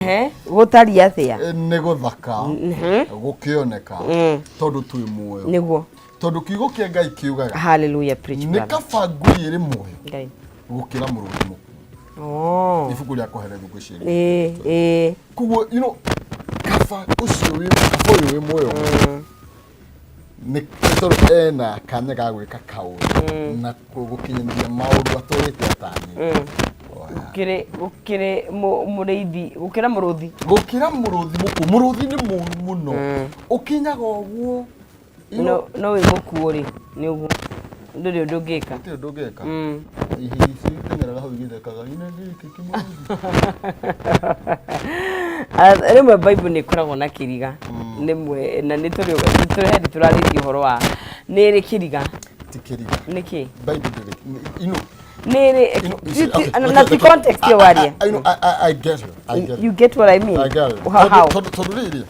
Ehe, gũtariĩ atĩa? Nĩ gũthaka gũkĩoneka tondũ twĩ muoyo. Nĩguo. Tondũ kiugo kĩa Ngai kiugaga Hallelujah, preach, nĩ brother. kaba ngui ĩrĩ muoyo Ngai. gũkĩra mũrũthi mũkuũ. Oh. Ibuku rĩa Kohelethu ngwĩciria. Ĩĩ, ĩĩ. Koguo kaba ũcio wĩ kaba ũyũ wĩ muoyo nĩ tondũ ena kanya ga gwĩka kaũndũ na gũkinyanĩria maũndũ atũrĩte atanyĩte. Gũkĩrĩ gũkĩrĩ mũrĩithi gũkĩra mũrũthi. Gũkĩra mũrũthi mũkuũ. Mũrũthi nĩ mũru mũno, ũkinyaga ũguo No no wĩ mũkuũ rĩ, nĩ ũguo. Ndũrĩ ũndũ ũngĩka. Gũtirĩ ũndũ ũngĩka. Ihi citeng'eraga hau igĩthekaga ine gĩkĩ kĩmũrũthi. Ah, rĩmwe Bible nĩ ĩkoragwo na kĩriga rĩmwe na nĩ tũrĩ nĩ tũrĩ hĩndĩ tũrarĩtie ũhoro wa nĩ ĩrĩ kĩriga. Ti kĩriga. Nĩkĩ? Bible ndĩrĩ nĩ ĩrĩ you see, okay, na ti context ĩyo waria. I get you. I get You get what I mean? I get it. How? Tondũ rĩrĩ,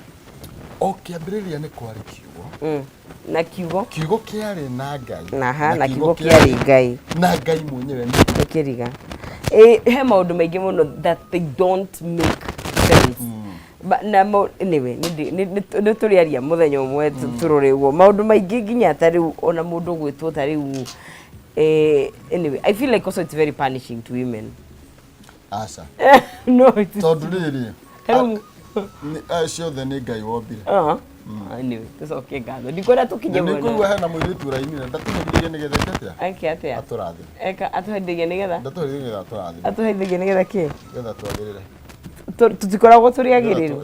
o kĩambĩrĩria nĩ kwarĩ kiugo. Na kiugo. Kiugo kĩarĩ na Ngai. Na ha, na kiugo kĩarĩ Ngai. Na Ngai mwenyewe nĩ nĩ kĩriga. Ĩ, he maũndũ maingĩ mũno that they don't make sense. Na anyway, nĩ tũrĩaria mũthenya ũmwe tũrore ũguo maũndũ maingĩ nginya ta rĩu ona mũndũ gwĩtwo ta rĩu anyway, I feel like also it's very punishing to women. Aca. No, it is. Tondũ rĩrĩ, Ta rĩu ciothe nĩ Ngai wombire. Aha. Anyway, tũcokie ngatho, ndikwenda tũkinye Na mwena. nĩngũigua hena mũirĩtu ũrainire ndatũherithĩrie nĩgetha eke atĩa? Eke atĩa? Atũrathime. Eka atũherithagia nĩgetha? Ndatũherithĩrie nĩgetha atũrathime. Atũherithagia nĩgetha kĩ? Nĩgetha twagĩrĩre. Tũtikoragwo tũrĩ agĩrĩru.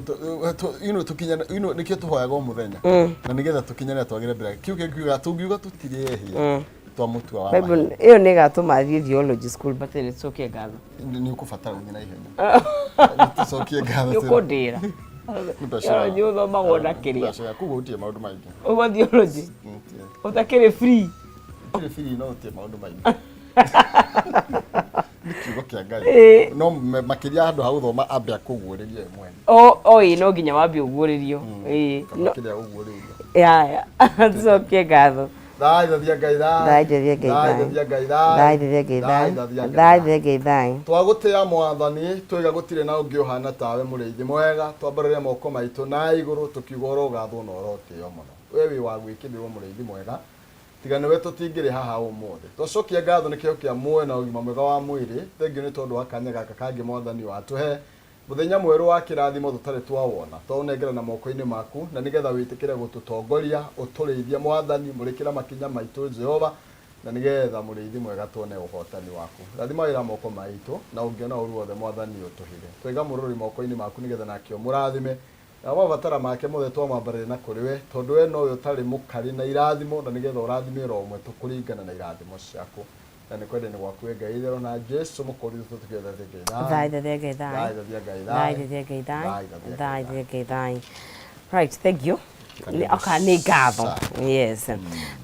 Nĩkĩo tũhoyaga o mũthenya na nĩgetha tũkinyane twagĩre mbere yake. Kiu kĩngiuga tũngiuga tũtirĩ ehia twamũtua wa Bible mahĩtia. ĩyo nĩ ĩgatũma thiĩ theology school, but nĩ tũcokie ngatho. Nĩ ũkũbatara gũthiĩ na ihenya. Tũcokie ngatho. Nĩ ũkũndĩra. Theology ũthomagwo na kĩrĩa? Mbeca, koguo gũtirĩ maũndũ maingĩ. Ũguo theology Gũtirĩ. Ũtakĩrĩ free. Gũtirĩ free no gũtirĩ maũndũ maingĩ. Nĩ kiugo kĩa Ngai. No makĩria handũ ha gũthoma ambe akũguũrĩrie we mwene. O ĩĩ, no nginya wambe ũguũrĩrio. Ĩĩ. Kana kĩrĩa ũguũrĩirio. Ya, tũcokie ngatho. Thai thathia Ngai thai. Thai thathia Ngai Thai thai. thathia Ngai thai. Thai thathia Ngai thai. Thathia Ngai Thai thathia Ngai thai. Twagũtĩa Mwathani, twaiga gũtirĩ na ũngĩ ũhana tawe mũrĩithi mwega, twambarĩre moko maitũ na igũrũ tũkiuga ũrogathwo na ũrotĩo mũno. We wĩ wa gwĩkĩrĩrwo mũrĩithi mwega, tiga nĩwe tũtingĩrĩ haha ũmũthĩ. Twacokia ngatho nĩ kĩheo kĩa muoyo na ũgima mwega wa mwĩrĩ, thengiũ nĩ tondũ wa kanya gaka kangĩ Mwathani watũhe, mũthenya mwerũ wa kĩrathimo tũtarĩ twawona. Twaũnengerana moko-inĩ maku, na nĩgetha wĩtĩkĩre gũtũtongoria, ũtũrĩithie Mwathani, mũrĩkĩra makinya maitũ Jehova, na nĩgetha mũrĩithi mwega tuone ũhotani waku. Rathima wĩra moko maitũ, na ũngĩona ũru wothe Mwathani ũtũhithe. Twaiga mũrũri moko-inĩ maku nĩgetha nake ũmũrathime, namo mabatara make mothe twamambarĩria na kũrĩ we, tondũ we nowe ũtarĩ mũkarĩ na irathimo, na nĩgetha ũrathime oro ũmwe tũkũringana na irathimo ciaku. Na nĩ kwenda-inĩ gwaku we Ngai itherũ na Jesu mũkũũri witũ tũkĩothe Ngai thai. Thai thathia Ngai thai. Thai thathia Ngai thai. Thai. Thathia Ngai thai. Thai thathia Thai Ngai thathia Ngai thai. Right, thank you. Karibu Oka nĩ ngatho. Sana. Yes.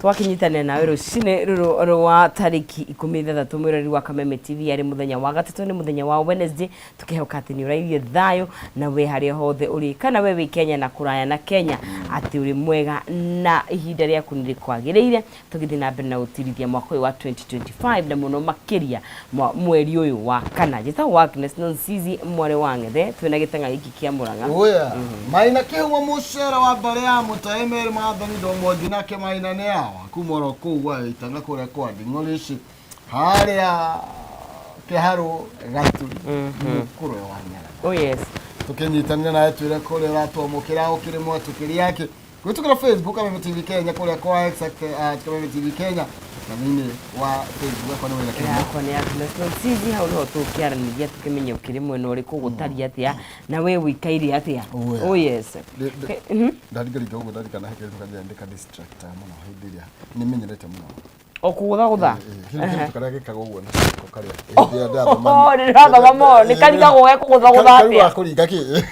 Twakinyitanĩra nawe rũcinĩ rũrũ rwa tarĩki 16 mwĩrori wa Kameme TV, arĩ mũthenya wa gatatũ, nĩ mũthenya wa Wednesday, tũkĩhoka atĩ nĩ ũrairie thayũ na we harĩa hothe ũrĩ, kana we wĩ Kenya na kũraya na Kenya, atĩ ũrĩ mwega na ihinda rĩaku nĩ rĩkwagĩrĩire, tũgĩthiĩ na mbere na gũtirithia mwaka ũyũ wa 2025 na mũno makĩria mweri ũyũ wa kana. Njĩtagwo Agnes Nonsizi mwarĩ wa Ng'ethe, twĩna gĩtang'a gĩkĩ kĩa Mũrang'a. Oya, maina kĩhumo mũcere wa mbarĩ ya mũtaĩ merĩ Maathani ndomwangi nake maina nĩ awa kuma oro kũu gwa itanga kũrĩa kwa Nding'orici harĩa kĩharũ Gaturi mũkũrwe wa Nyarara. Oh yes. Tũkĩnyitanĩra nawe twĩre kũrĩa ũratwamũkĩra ũkĩrĩ mwatũkĩri yake kũhĩtũkĩra Facebook Kameme TV Kenya, kũrĩa kwa X at Kameme TV Kenya, na thĩinĩ wa Facebook yakwa nĩ Waina Kĩhumo. Yakwa nĩ Agnes Nonsizi, hau nĩho tũkĩaranĩria tũkĩmenye ũkĩrĩ mwena ũrĩkũ, gũtariĩ atĩa na we ũikaire atĩa. Oh, yeah. Oh yes. Ndarigariga ũguo ndarikana he kĩndũ kanjia ndĩka distract mũno hĩndĩ ĩrĩa nĩmenyerete mũno. O kũgũthagũtha. Kĩndũ karĩa gĩkaga ũguo na gĩko karĩa hĩndĩ ĩrĩa ndĩrathoma. Oh, nĩ ndĩrathoma mo, nĩ karigagwo gekũgũthagũtha Karigagwo atĩa? kũringa kĩ?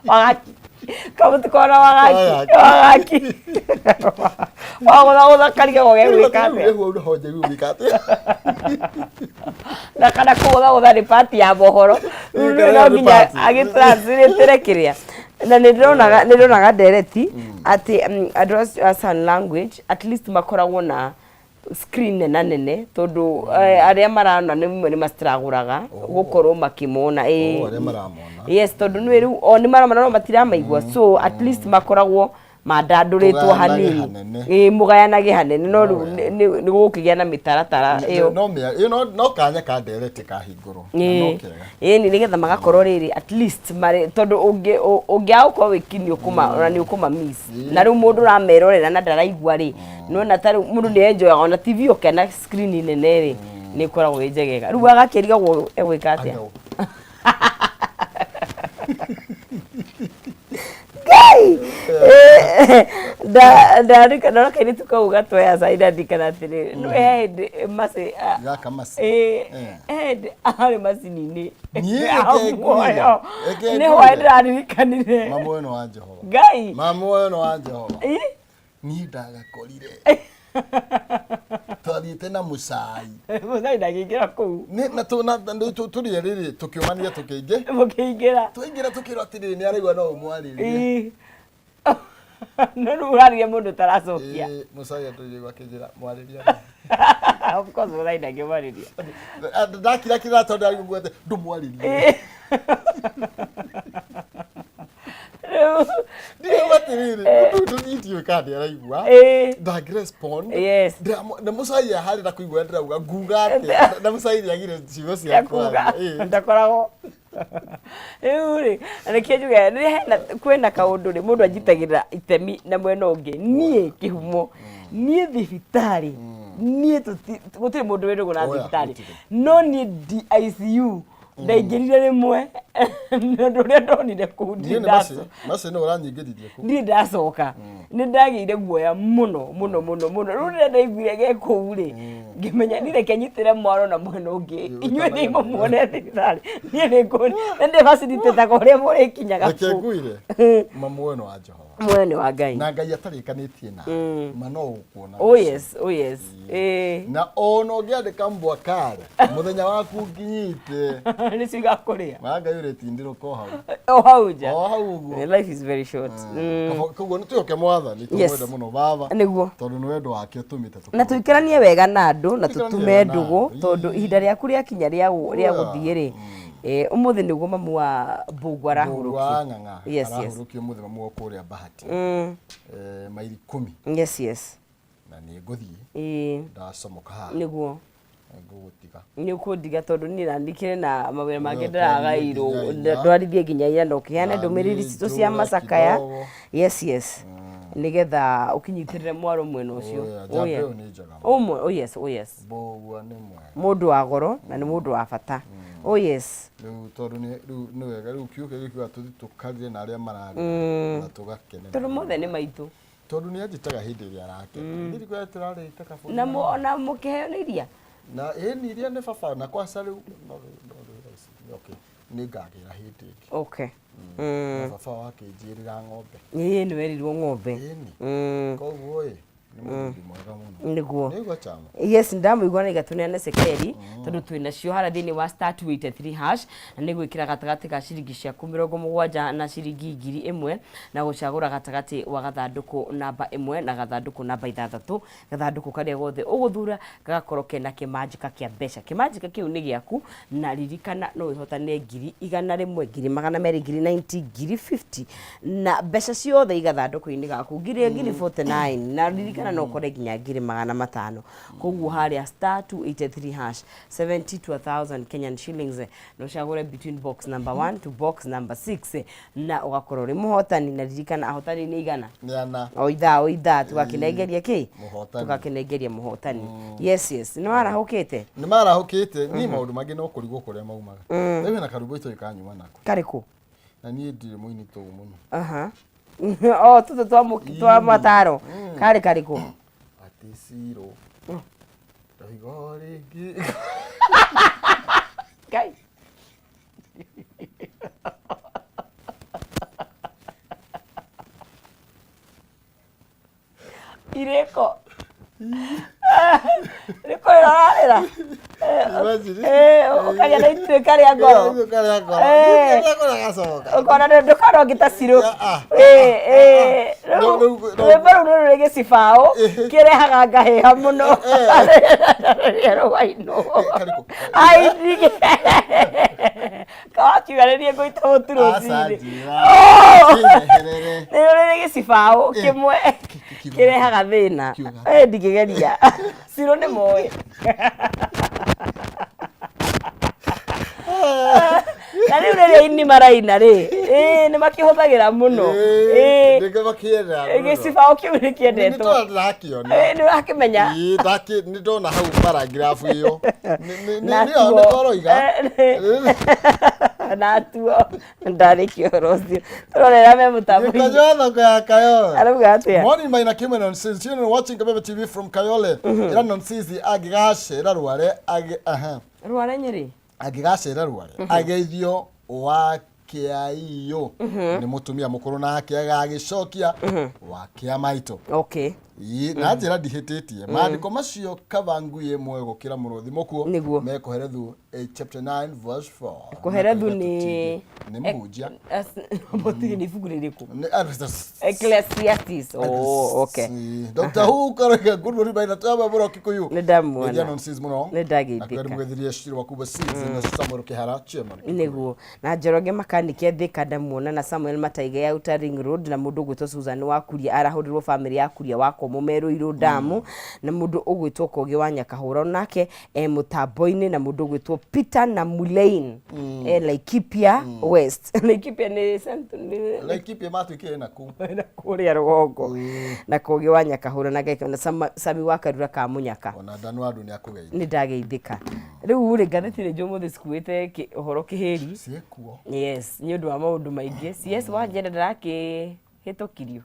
Wagaki. Kamũtikona wagaki. Wagaki. Wagaki. Wagũthagũtha karigagwo gegwĩka atĩa? Rĩu nĩho njagĩrĩirwo gwĩka atĩa? Na kana kũgũthagũtha nĩ pati ya mohoro. Ĩĩ, Rĩu kana no nĩ nginya part. agĩtranslate kĩrĩa. Na nĩ ndĩronaga ndereti atĩ andũ acio a sign language at least makoragwo na Screen nena nene tondũ arĩa marona nĩ mwe nĩ macitragũraga gũkorwo makĩmona Oh, arĩa maramona. Yes, tondũ nĩ rĩu o nĩ marona no matiramaigua, so at least makoragwo mandandũrĩtwo Tũgayanage hanini. Hanene. Ĩĩ, mũgayanage hanene, no rĩu No nĩ gũkĩgĩa na mĩtaratara ĩyo. No ĩyo no kanya ka ndereti kahingũrwo na no kega. Ĩni nĩgetha magakorwo rĩrĩ at least marĩ, tondũ ũngĩaga gũkorwo wĩ keen ũkũma ona nĩ ũkũma miss. Na rĩu mũndũ ũramerorera na ndaraigua rĩ, nĩwona ta rĩu mũndũ nĩ enjoyaga ona TV ũkena screen nene rĩ, nĩ ĩkoragwo ĩ njegega. Rĩu agakĩrigagwo egwĩka atĩa. Andũ. Ngai! Ndarika ndona kairĩtu kau gatoya cai, ndarikana atĩrĩrĩ, nĩ he hĩndĩ maci Gaka maci. Ĩĩ, Eh. he hĩndĩ arĩ macini-inĩ. Niĩ reke ngwĩre, reke Nĩ hwaĩ ngwĩre. ndĩraririkanire. Mamu ũyũ nĩ wa Jehova. Ngai! Mamu ũyũ nĩ wa Jehova. Ĩ? Niĩ ndagakorire twathiĩte na mũcai. Mũcai ndangĩingĩra kũu. Nĩ- na tũrĩ erĩ rĩ, tũkĩũmania tũkĩingĩ Mũkĩingĩra. Twaingĩra tũkĩrwo atĩrĩrĩ, nĩ araigua no ũmwarĩrie. Ĩ. No rĩu ũrarĩria mũndũ ũtaracokia. Ĩĩ, mũcai atũire akĩnjĩra mwarĩria. Of course mũcai ndangĩmwarĩria. Ndakira kira tondũ arigua atĩ ndũmwarĩrie. Ĩ. Rĩu Ndirauga atĩrĩrĩ, ũndũ ũyũ niĩ ndiũĩ kana nĩ araigua. Ndangĩrespond. Na mũcai harĩ na kũigua ndĩrauga nguga atĩa, na mũcai nĩagire ciugo cia kuga. kwaria. Ĩĩ. Ndakoragwo rĩu rĩ, reke njuge rĩrĩa hena kwĩna kaũndũ rĩ, mũndũ anyitagĩrĩra itemi na mwena ũngĩ. Niĩ kĩhumo, niĩ thibitarĩ, niĩ gũtirĩ mũndũ wĩ ndũgũ na Oya, thibitarĩ. Gũtirĩ. No niĩ ndi ICU ndaingĩrire rĩmwe na ũndũ ũrĩa ndonire kũu Niĩ ndirĩ nĩ maci ndaco- maci nĩ ũranyingĩririe kũ. Ndirĩ ndacoka. Nĩ ndagĩire guoya mũno mũno mũno mũno. Rĩu rĩrĩa ndaiguire ge kũu rĩ, ngĩmenya niĩ reke nyitĩre mwaro na mwena ũngĩ. Inyuĩ nĩ mũmuone thibitarĩ, niĩ nĩ ngũ nĩ ndĩbacilitĩtaga ũrĩa mũrĩkinyaga Reke kũu. ngwĩre, mamu ũyũ nĩ wa Jehova. Muoyo nĩ wa Ngai. Na Ngai atarĩkanĩtie na ma no ũkuona. Oh yes, oh yes. Ĩĩ. Na ona ũngĩandĩka mbwa kare mũthenya waku nginyite nĩcio igakũrĩa. Ma Ngai ũrĩtindĩrũka o hau. O hau nja. O hau ũguo. Life is very short. Koguo nĩ twĩhoke mwathani, tũmwende mũno baba, Nĩguo. tondũ nĩ wendo wake ũtũmĩte Na tũikaranie wega na andũ na Tũikaranie tũtume wega na ndũgũ, andũ. tondũ ihinda rĩaku rĩakinya rĩa Oya. gũthiĩ rĩ, ũmũthĩ nĩguo mamu wa Mbũngũ arahurũkio. Wa ng'ang'a. Yes. Arahurũkio mũthĩ mamu wa kũrĩa Bahati. Maili 10. Yes. Na nĩ ngũthiĩ. Ndacomoka haha. Nĩguo. Ngũgũtiga. Nĩ ũkũndiga tondũ niĩ nandĩkire na mawĩra mangĩ Nĩ ndĩragairwo. ũtwarithie nginya inya. Ndwarithie nginya inya na ũkĩheane Na ndũmĩrĩri niĩ citũ cia njũre macakaya. kidogo. Yes, nĩgetha ũkĩnyitĩrĩre mwaro mwena ũcio. Oya, Oh, njamba yeah. ĩyo nĩ njega. Oh, yes, oh yes. Mbũgua nĩ mwega. Mũndũ wa goro na nĩ mũndũ wa bata. Oh yes. Rĩu tondũ nĩ rĩu nĩ wega rĩu kiugo kĩu gĩkiuga tũthiĩ tũkarĩre na arĩa mararĩra na tũgakenera. Tondũ mothe nĩ maitũ. Tondũ nĩ anjĩtaga hĩndĩ ĩrĩa arakena. Ndirikana tũrarĩte kabũri. Na ona mũkĩheo nĩ iria. Na ĩni iria nĩ baba na kwaca rĩu no rĩu thaa ici okay nĩ ngagĩra hĩndĩ ĩngĩ. Na baba wakĩnjĩrĩra ng'ombe. Ĩĩ, nĩ werirwo ng'ombe. Ĩni. Koguo ĩ nĩ mũthuri mwega mũno. Nĩguo. Nĩ chama. Yes, ndamũigua na igatũneane cekeri, tondũ twĩ nacio harĩa thĩinĩ wa *283#, na nĩ gwĩkĩra gatagatĩ ka ciringi ciaku 70 na ciringi 1000, na gũcagũra gatagatĩ wa gathandũkũ namba 1 na gathandũkũ namba 6. Gathandũkũ karĩa gothe ũgũthura gagakorwo kena kĩmanjĩka kĩa mbeca. Kĩmanjĩka kĩu nĩ gĩaku, na ririkana no wĩhotane 100,000, 200,000, 90,000, 50,000, na mbeca ciothe igathandũkũ-inĩ gaku ngiri 49, na ririkana no ũkore nginya 500,000. Koguo harĩa *283# 70 to 1000 Kenyan shillings, na ũcagũre between box number 1 to box number 6, na ũgakorwo ũrĩ mũhotani. Na ririkana ahotani nĩ 100. Nĩ ana. O ithaa o ithaa tũgakĩnengeria kĩ? Mũhotani. Tũgakĩnengeria mũhotani. Yes, nĩ warahũkĩte. Nĩ marahũkĩte. Niĩ maũndũ mangĩ no kũrigwo kũrĩa maumaga. Rĩu hena karwĩmbo itoĩ kanyuma nako. Karĩkũ? Na niĩ ndirĩ mũini tũu mũno. Aha, o tũtũ twa mataro karĩ karĩkũ? Atĩ ciro ndoigo rĩngĩ. Ngai. Irĩko. Nĩ kũrĩra ũrarĩra? Imagine. Ũkagĩa na ituĩka rĩa ngoro. Ituĩka rĩa ngoro. Eh. Ituĩka rĩa ngoro agacoka. Ũkona ndũkona ũngĩ ta cirũ. Ah, Eh, eh. No, Rĩu no, no. rwĩmbo rũu nĩ rũrĩ gĩcibaũ kĩrehaga ngahĩha mũno. Rĩrĩa rwainwo. Karĩkũ? Ai, ndigĩ. Kawakiuga nĩ niĩ ngũita mũtu Aca rũcinĩ. njĩra. Oh! Kĩeherere. Nĩ rũrĩ gĩcibaũ kĩmwe kiuga kĩrehaga thĩna. Kiuga. Eh, ndingĩgeria. Cirũ nĩ moĩ. Na rĩu rĩrĩa aini maraina rĩ, ĩĩ nĩ makĩhũthagĩra mũno. Ĩĩ. Nĩkĩo makĩenda mũno. Gĩcibaũ kĩu nĩ Nĩ kĩendetwo. ndakĩona. Ĩĩ, nĩ ũrakĩmenya. Ĩĩ, nĩ ndona hau paragraph ĩyo. Na Nĩyo tuo. nĩ twaroiga. Na tuo ndarĩkia ũhoro ũcio tũrorera me mũtambo-inĩ. Gĩkonyo thoko ya Kayole. Arauga atĩa? Morning Maina Kimwe Nonsense. Children watching Kabebe TV from Kayole. Ira Nonsense angĩgacera Rware agĩ aha. Rware Nyĩrĩ. Angĩgacera Rware ageithio wa kĩaiyũ nĩ mũtumia mũkũrũ nake agagĩcokia wa kĩa maitũ. Okay. Ĩĩ, na njĩra ndihĩtĩtie maandĩko macio kaba ngui ĩmwe gũkĩra mũrũthi mũkuũ. Nĩguo. Mekũherethu chapter 9 verse 4. Kũherethu nĩ nĩ mũhunjia. Mũtige nĩ ibuku rĩrĩkũ? Nĩ Ecclesiastes. Oh, okay. Dr. Who karoiga good morning Maina twaba mũro Kikuyu. Nĩ ndamuona. Nĩ nonsense mũno. Nĩ ndageithĩka. Na kweri mũgethirie Shiro wa Kuba Seeds na Samuel Kihara chairman. Nĩguo na Njoroge makanike Thika ndamuona na Samuel Mataiga ya Outer Ring Road na mũndũ ũgwĩtwo Susan wa Kuria arahũrĩrwo famĩlĩ ya Kuria wa Komo Merũirũ Damu na mũndũ ũgwĩtwo Kogi wa Nyakahũra nake e mũtambo-inĩ na mũndũ ũgwĩtwo Peter na Mulein e Laikipia West. Laikipia nĩ Laikipia matuĩkire naku. na kũrĩa rũgongo na Kogi wa Nyakahũra na Gaika na Sami wa Karura ka Mũnyaka. Ona Danu Andu nĩ akũgeithia. Nĩ ndageithĩka. Rĩu rĩ ngathĩti rĩ ũmũthĩ cikuĩte ũhoro kĩhĩri. Ciĩkuo. Yes, nĩ ũndũ wa maũndũ maingĩ. CS wa njenda ndarakĩhĩtũkirio.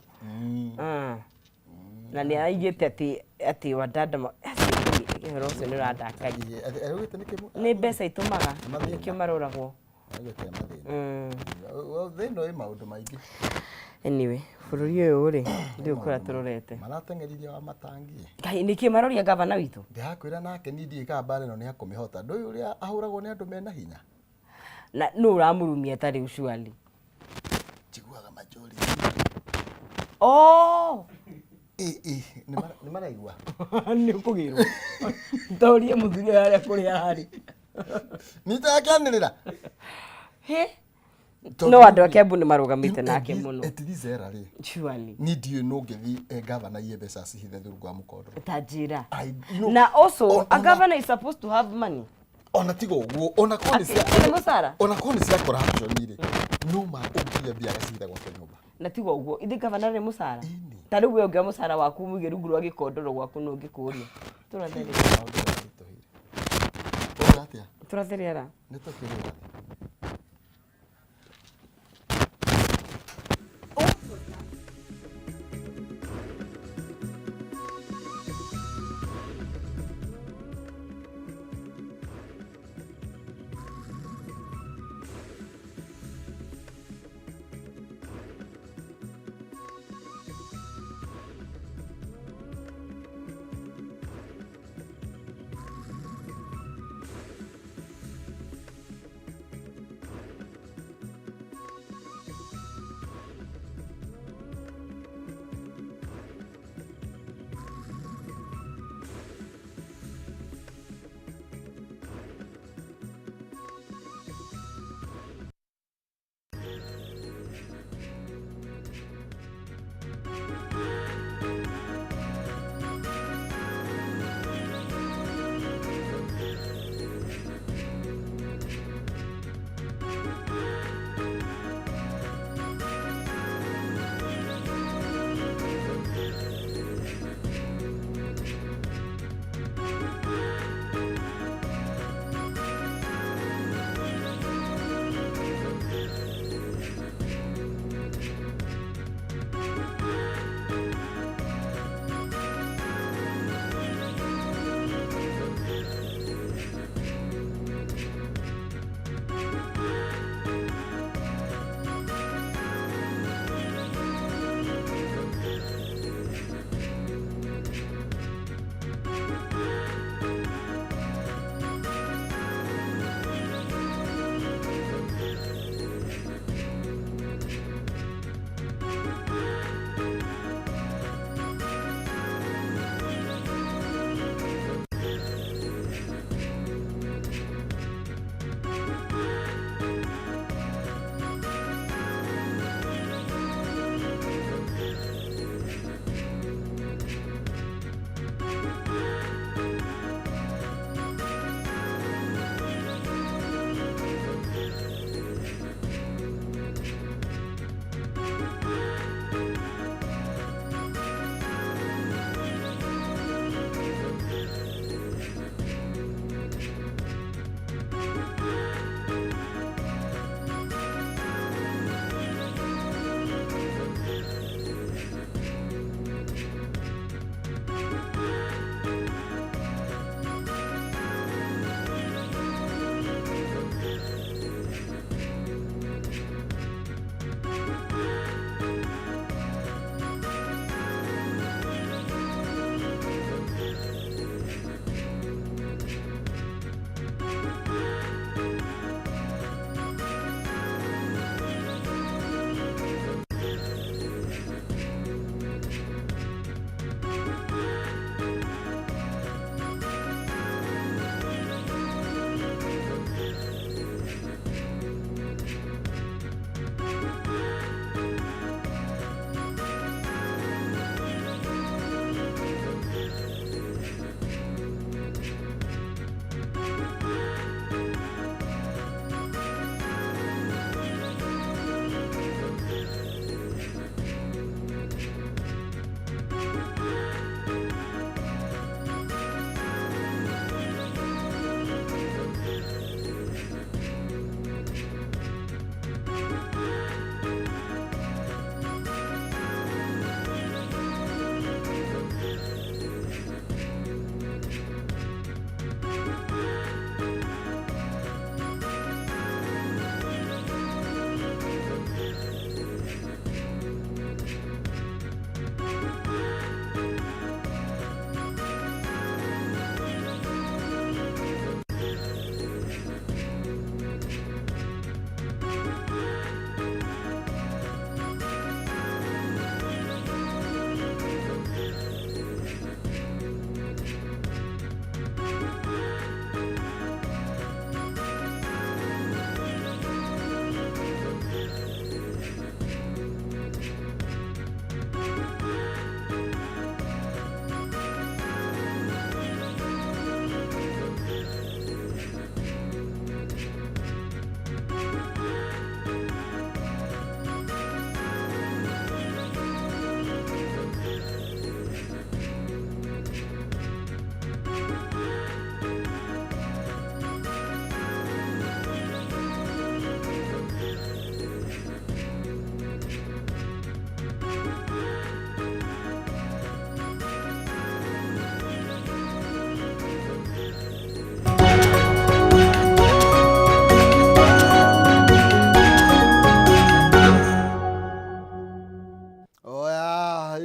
Na nĩ araigĩte atĩ Wandanda ũhoro ũcio nĩ ũrandakaria. Araugĩte nĩkĩ Nĩ mbeca itũmaga Mathĩna. nĩkĩo maroragwo. Araugĩte mathĩna. Thĩna wĩ maũndũ maingĩ. Anyway, bũrũri ũyũ rĩ ndiũĩ kũrĩa tũrorete. Marateng'eririe wa matangi. Ngai nĩkĩ maroria gavana witũ? Ndĩrakwĩra nake niĩ ndiũĩ kana mbara ĩno nĩ akũmĩhota. Ndũĩ ũrĩa ahũragwo nĩ andũ mena hinya. Na nũ ũramũrumia tarĩu surely? Njiguaga majority. Oh! Ĩ nĩ maraigua. Nĩ ũkũgĩrwo. Torie mũthuri ũyũ harĩa kũrĩa arĩ. Nita akĩanĩrĩra. Hĩ? No andũ a Kiambu nĩ marũgamĩte nake mũno. At this era rĩ. Surely. Niĩ ndiũĩ nũ ũngĩthiĩ gavana iye mbeca acihithe rungu wa mũkondoro. Ta njĩra. Na Na also, a governor is supposed to have money. Ona tiga ũguo, ona korwo nĩ cia Nĩ mũcara? ona korwo nĩ cia corruption rĩ, no ma ũnginya mbia agacihitha gwake nyũmba. Na tiga ũguo, ithe gavana nĩ mũcara. Ĩni. Ta rĩu we ũngĩoya mũcara waku mũige rungu rwa gĩkondoro gwaku nũ ũngĩkũria. Tũratherera. Maũndũ maritũhire. Ũrauga atĩa? Tũratherera. Nĩ tũkĩrĩra.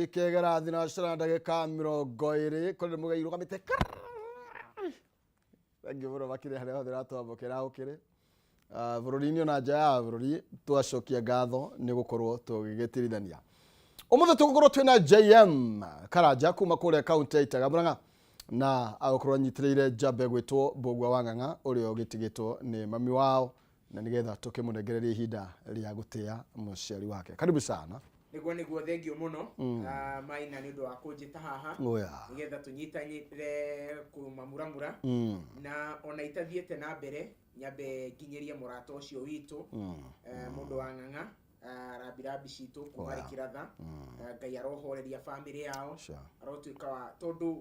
Ikegera thinacara na ndagĩka 20 kũrĩ mũgei rũgamĩte. Thengiũ mũno makĩria harĩa hothe ũratwamũkĩra ũkĩrĩ bũrũri-inĩ ona nja ya bũrũri. Twacokia ngatho nĩ gũkorwo tũgĩgĩtirithania. Ũmũthĩ tũgũkorwo twĩna JM Karanja kuma kũrĩa kaunti ya Itaga Murang'a, na agũkorwo anyitĩrĩire njamba ĩgwĩtwo Mbũgua wa Ng'ang'a ũrĩa ũgĩtigĩtwo nĩ mami wao, na nĩgetha tũkĩmũnengereria ihinda rĩa gũtĩa mũciari wake. Karibu sana. Nĩguo, thengiũ mũno, Maina, nĩ ũndũ wa kũnjĩta haha nĩgetha tũnyitanĩre kũmamuramura. Na ona itathiĩte na mbere, nyambe nginyĩrie mũrata ũcio witũ, mũndũ wa Ng'ang'a, rambirambi citũ kuma Rĩkĩratha. Ngai arohoreria bamĩrĩ yao, arotuĩka wa tondũ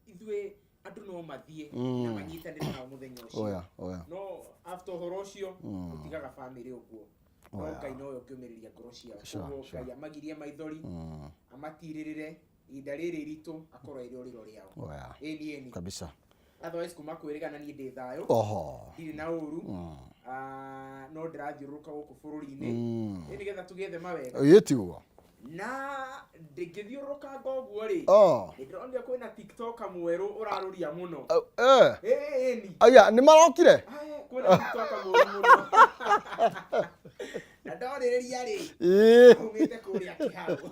ithuĩ andũ no mathiĩ na manyitanĩre nao mũthenya ũcio, Oya oya. no after ũhoro ũcio ũtigaga bamĩrĩ ũguo, no Ngai nowe ũngĩũmĩrĩria ngoro ciao. Koguo Ngai amagirie maithori, amatirĩrĩre ihinda rĩrĩ iritũ, akorwo ĩrĩ ũrĩro rĩao. Ĩni ĩni. Otherwise, kuma kwĩrĩgana, niĩ ndĩ thayũ, ndirĩ na ũru. No ndĩrathiũrũrũka gũkũ bũrũri-inĩ ĩ nĩgetha tũgĩethe mawega. Ĩ tiguo. Na ndĩngĩthiũrũrũkanga ũguo rĩ, nĩ ndĩronire kwĩna TikToker mwerũ ũrarũria mũno. Ĩni. Aya nĩ marokire. Ae, kwĩna TikToker mwerũ mũno na ndorĩrĩria rĩ, aumĩte kũrĩa Kĩharũ.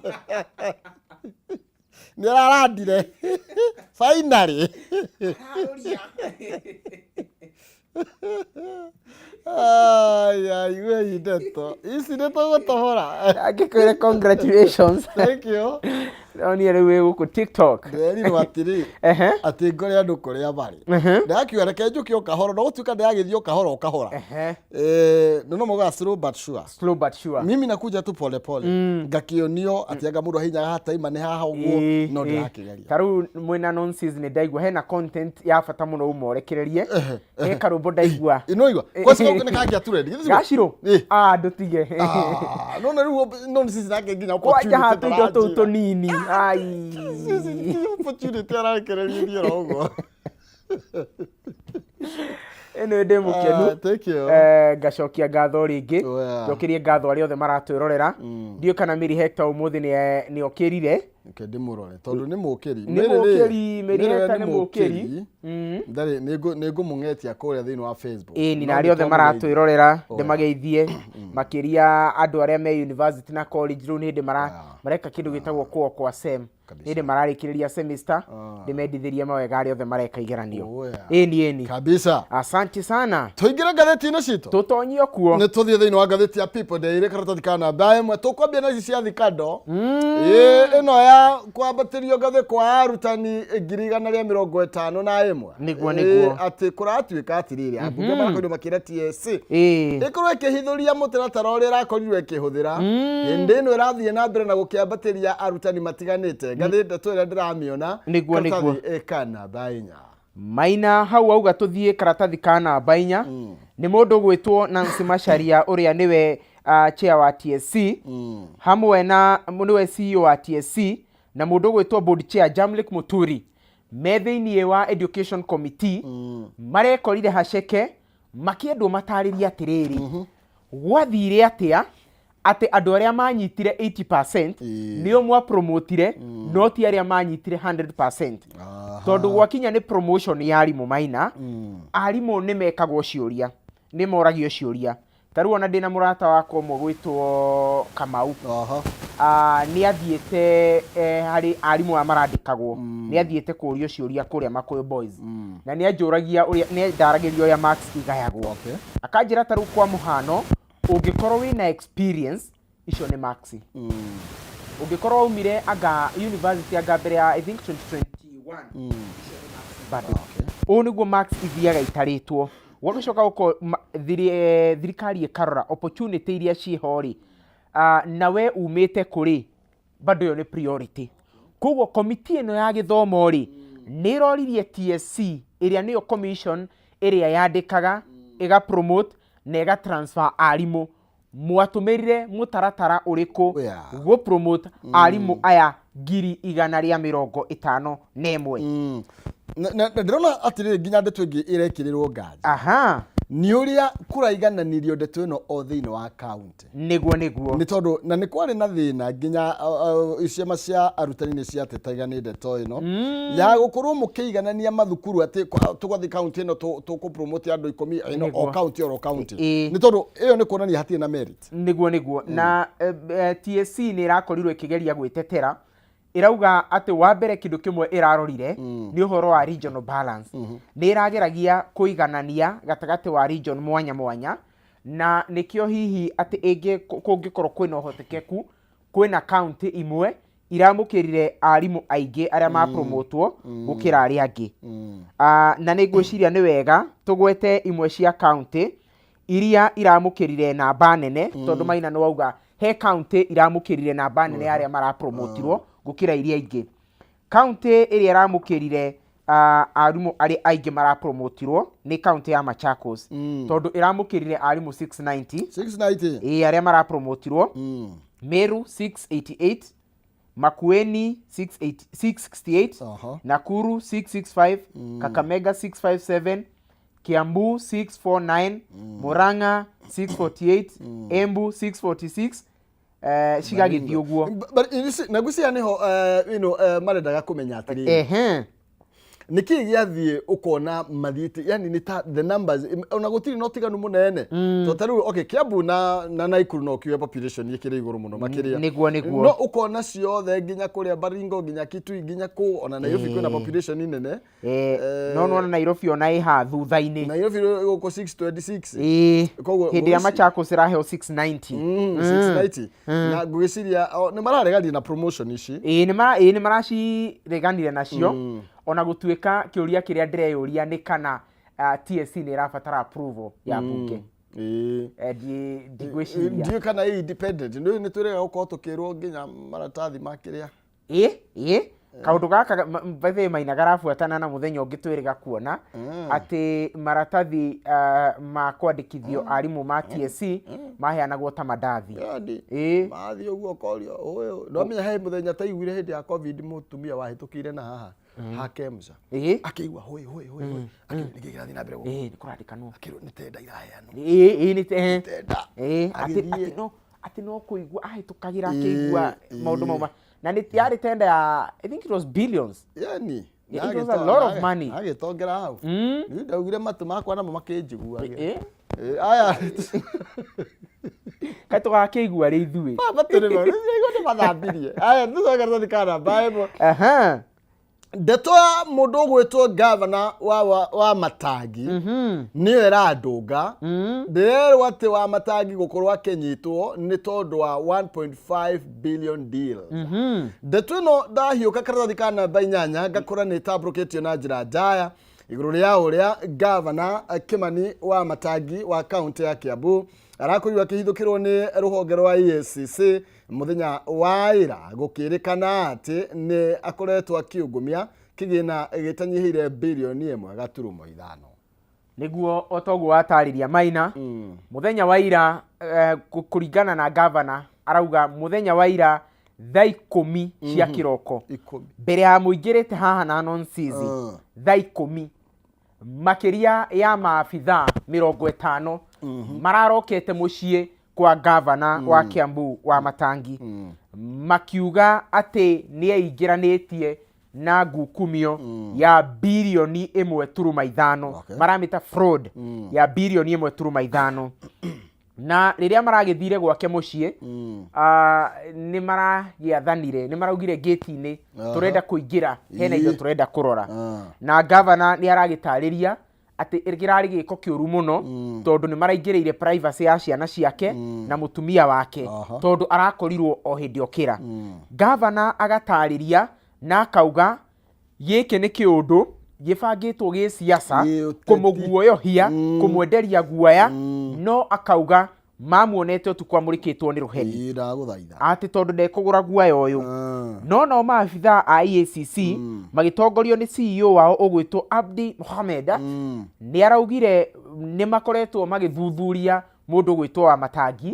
Nĩ ararandire finally. Ararũria. Ai ai, we ndeto ici nĩ tũgũtohora. Angĩkwĩre congratulations. Thank you. Ndonire rĩu wĩ gũkũ TikTok. Ndĩrerirwo atĩrĩ, atĩ ngore andũ kũrĩa marĩ. Ndakiuga reke njũke o kahora, no gũtuĩka ndĩragĩthiĩ o kahora o kahora. Na no maugaga slow but sure. Slow but sure. Mimi nakuja tu pole pole, ngakĩonio atĩ anga mũndũ ahinyaga hataima nĩ haha ũguo, no ndĩrakĩgeria. Ta rĩu mwĩna nonsense, nĩ ndaigua hena content ya bata mũno ũmorekererie, he karũmbo ndaigua. Ĩno igua kwaci gũkũ nĩ kangĩa trend. Githĩ tiguo? Gacirũ. Ah, ndũtige. Ah, no na rĩu nonsense nake nginya kwanja opportunity ha tũindo tũu ndaranjĩra. Tũnini ai. Opportunity ararekereria niĩ oro ũguo. Ĩno ndĩ mũkenu. Ah, thank you. Ngacokia ngatho rĩngĩ. Njokerie ngatho arĩa othe maratwĩrorera. Ndiũĩ kana Mary Hector ũmũthĩ nĩ okĩrire. Reke ndĩmũrore tondũ nĩ mũkĩri. Nĩ mũkĩri, Mary Mary we Hector nĩ nĩ mũkĩri. Ndarĩ nĩ ngũmũng'etia kũrĩa thĩinĩ wa Facebook. Ĩni, No na arĩa othe nĩtwamũgeithia. maratwĩrorera ndĩmageithie, makĩria andũ arĩa me university na college. Rĩu nĩ hĩndĩ mareka kĩndũ gĩtagwo kuo kwa sem. Nĩ hĩndĩ mararĩkĩrĩria semester. Ndĩmendithĩrie mawega arĩa othe mareka igeranio. Ĩni ĩni. Asante sana. Tũingĩre ngathĩti-inĩ citũ. Tũtonyio kuo. Nĩ tũthiĩ thĩinĩ wa ngathĩti ya People Daily, karatathi ka namba 1. Tũkwambia na ici cia thikando. Ĩ, ĩno ya kwambatĩrio ngathĩ kwa arutani 151,000. Nĩguo, nĩguo. Atĩ kũratuĩka atĩrĩrĩ, ambunge marakorirwo makĩra TSC ĩkorwo ĩkĩhithũria mũtaratara ũrĩa ĩrakorirwo ĩkĩhũthĩra hĩndĩ ĩno ĩrathiĩ na mbere na gũkĩambatĩria arutani matiganĩte. Ngathĩti ndeto ĩrĩa ndĩramĩona, Nĩguo. karatathi ka namba 4. Maina, hau auga tũthiĩ karatathi ka namba 4, nĩ mũndũ gwĩtwo Nancy Macharia ũrĩa nĩwe chair wa TSC, hamwe na nĩwe CEO wa TSC, na mũndũ gwĩtwo board chair Jamlik Muturi, me thĩinĩ wa education committee. Marekorire haceke makĩendwo matarĩrie atĩrĩrĩ, gwathire atĩa atĩ andũ arĩa manyitire 80% nĩo mwapromotire, no ti arĩa manyitire 100%? Tondũ gwakinya nĩ promotion ya arimũ, Maina, arimũ nĩ mekagwo ciũria, nĩ moragio ciũria. Ta rĩu ona ndĩna mũrata wakwa ũmwe gwĩtwo Kamau. Nĩ athiĩte harĩ arimũ aya marandĩkagwo, nĩ athiĩte kũrio ciũria kũrĩa Makuyu Boys, na nĩ anjũragia ũrĩa, nĩ ndaragĩria ũrĩa marks igayagwo. Akanjĩra ta rĩu kwa mũhano, ũngĩkorwo wĩna experience, icio nĩ marks. Ũngĩkorwo waumire anga university anga mbere ya, I think, 2021, icio nĩ marks bado. Ũũ nĩguo marks ithiaga itarĩtwo. Gwagĩcoka gũko thirikari ĩkarora opportunity iria ciĩho rĩ, na we umĩte kũrĩ, bado ĩyo nĩ priority. Koguo komiti ĩno ya gĩthomo rĩ, nĩ ĩroririe TSC, ĩrĩa nĩyo commission ĩrĩa yandĩkaga, ĩga promote na ĩga transfer arimũ, mwatũmĩrire mũtaratara ũrĩkũ gũ promote arimũ aya 151,000? Na ndĩrona atĩrĩrĩ, nginya ndeto ĩngĩ ĩrekĩrĩrwo nganja. Nĩ ũrĩa kũraigananirio ndeto ĩno o thĩinĩ wa kaunti. Nĩguo, nĩguo. Nĩ tondũ na nĩ kwarĩ na thĩna nginya ciama cia arutani nĩ ciatetaga nĩ ndeto ĩno ya gũkorwo mũkĩiganania mathukuru atĩ tũgathiĩ kaunti ĩno tũkũ-promote andũ 10 ĩno o kaunti oro kaunti, nĩ tondũ ĩyo nĩ kuonania hatirĩ na merit. Nĩguo, nĩguo. Na TSC nĩ ĩrakorirwo ĩkĩgeria gwĩtetera, ĩrauga atĩ wa mbere kĩndũ kĩmwe ĩrarorire nĩ ũhoro wa regional balance. Nĩ ĩrageragia kũiganania gatagatĩ wa region mwanya mwanya, na nĩkĩo hihi atĩ ĩngĩ kũngĩkorwo kwĩna ũhotekeku kwĩna county imwe iramũkĩrire arimũ aingĩ arĩa mapromotwo gũkĩra arĩa angĩ. Na nĩ ngwĩciria nĩ wega tũgwete imwe cia county iria iramũkĩrire namba nene, tondũ Maina nĩ wauga he county iramũkĩrire namba nene ya arĩa marapromotirwo gũkĩra iria ingĩ. County ĩrĩa ĩramũkĩrire arimũ arĩa aingĩ marapromotirwo nĩ county ya Machakos, tondũ ĩramũkĩrire arimũ 690. 690. Ĩĩ, arĩa marapromotirwo. Meru 688, Makueni 68 668, Nakuru 665, Kakamega 657, Kiambu 649, Murang'a 648, Embu 646, cigagĩthiĩ ũguo. But you see, na ngwĩciria nĩho marendaga kũmenya atĩrĩrĩ, nĩkĩ gĩathiĩ ũkona mathiĩte, yani nĩ ta the numbers ona gũtirĩ na ũtiganu mũnene, to ta rĩu, okay, Kiambu na Nakuru no kiuge population ĩkĩrĩ igũrũ mũno makĩria. Nĩguo, nĩguo. No ũkona ciothe nginya kũrĩa Baringo, nginya Kitui, nginya kũ ona Nairobi kwĩna population nene. No nona Nairobi ona ĩ haha thutha-inĩ. Nairobi gũkũ 626. Koguo Hĩndĩ ya Machakos ĩraheo 690. 690, na ngwĩciria nĩ mararegania na promotion ici. Ĩĩ, nĩ maracireganire nacio, ona gũtuĩka kĩũria kĩrĩa ndĩreyũria nĩ kana TSC nĩ ĩrabatara approval ya bunge. Ndigwĩciria. Ndiũĩ kana ĩ independent, nĩ twĩrĩga gũkorwo tũkĩrwo nginya maratathi ma kĩrĩa. Ĩ kaũndũ gaka by the way, Maina, garabuatana na mũthenya ũngĩ twĩrĩga kuona atĩ maratathi ma kwandĩkithio arimũ ma TSC maheanagwo ta mandathi. Yani mathiĩ ũguo ũkorio ũyũ, no he mũthenya taiguire hĩndĩ ya COVID mũtumia wahĩtũkĩire na haha ha KEMSA, akĩigua hũĩ hũĩ hũĩ hũĩ, akĩigua nĩkĩ kĩrathiĩ na mbere gũkũ. Ĩ nĩ kũrandĩkanwo. Akĩrwo nĩ tender iraheanwo. Ĩ nĩ Tender. Atĩ Agĩthiĩ. atĩ no kũigua ahĩtũkagĩra akĩigua maũndũ mau na nĩ yarĩ tender ya, I think it was billions. Yani Yeah, it was a lot of money. Agĩtongera hau. Niĩ ndaugire matũ makwa namo makĩnjigua. Aya. Kaĩ tũgakĩigua rĩ ithuĩ? Matũ nĩ nĩ mathambirie. Aya, tũcoke karatathi ka namba 1. Ndeto ya mũndũ ũgwĩtwo gavana wa Matangi nĩyo ĩrandũnga. Ndĩrerwo atĩ wa Matangi gũkorwo akĩnyitwo nĩ tondũ wa 1.5 billion deal. Ndeto ĩno ndahiũka karatathi ka namba 8 ngakora nĩ ĩtambũrũkĩtio na njĩra njaya igũrũ rĩa ũrĩa gavana Kimani wa Matangi wa kaunti ya Kiambu arakorirwo akĩhithũkĩrwo nĩ rũhonge rwa EACC mũthenya wa ira, gũkĩrĩkana atĩ nĩ akoretwo akiungumia kĩgĩna gĩtanyihĩire birioni 1.5. Nĩguo, o toguo watarĩria, Maina, mũthenya wa ira, kũringana na gavana, arauga mũthenya wa ira thaa 10 cia kĩroko, 10. mbere ya mũingĩrĩte haha na nonsizi, thaa 10 makĩria ya maabithaa 50 mararokete mũciĩ kwa gavana wa Kiambu wa Matangi, makiuga atĩ nĩ eingĩranĩtie na ngukumio ya birioni 1.5. Maramĩta fraud ya birioni 1.5, na rĩrĩa maragĩthire gwake mũciĩ, nĩ maragĩathanire, nĩ maraugire gĩti-inĩ, "Tũrenda kũingĩra, hena indo tũrenda kũrora." Na gavana nĩ aragĩtarĩria atĩ kĩrarĩ gĩko kĩũru mũno, tondũ nĩ maraingĩrĩire privacy ya ciana ciake na mũtumia wake, tondũ arakorirwo o hĩndĩ okĩra. Gavana agatarĩria na akauga gĩkĩ nĩ kĩũndũ gĩbangĩtwo gĩciaca, Gĩũteti. Kũmũguoyohia, kũmwenderia guoya, no akauga mamuonete ũtukũ amũrĩkĩtwo nĩ rũheni, Ndagũthaitha. Atĩ tondũ ndekũgũra guoya ũyũ. No nao maabithaa a EACC magĩtongorio nĩ CEO wao ũgwĩtwo Abdi Mohamed nĩ araugire nĩ makoretwo magĩthuthuria mũndũ ũgwĩtwo wa Matangi,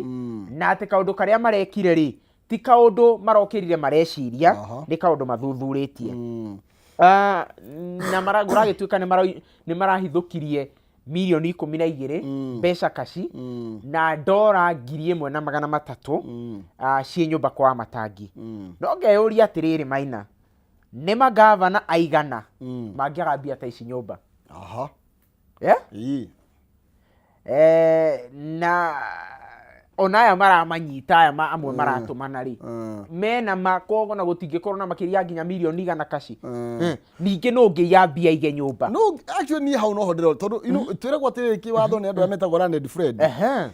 na atĩ kaũndũ karĩa marekire rĩ ti kaũndũ marokĩrire mareciria, nĩ kaũndũ mathuthurĩtie. Na kũragĩtuĩka nĩ marahithũkirie Mirioni 12 mbeca kaci na ndora 1300 ciĩ nyũmba kwa Matangi. No ngeyũria atĩrĩrĩ, Maina, nĩ magavana aigana mangĩaga mbia ta ici nyũmba? Aha. Yeah? Ii. Na ona aya maramanyita aya amwe maratũmana rĩ, mena makogo na gũtingĩkorwo na makĩria ya nginya mirioni 100 kaci. Ningĩ nũ ũngĩiya mbia aige nyũmba? No actually niĩ hau noho ndĩrona tondũ you know, twĩragwo atĩrĩrĩ kĩwatho nĩ andũ arĩa metagwo learned friend. Na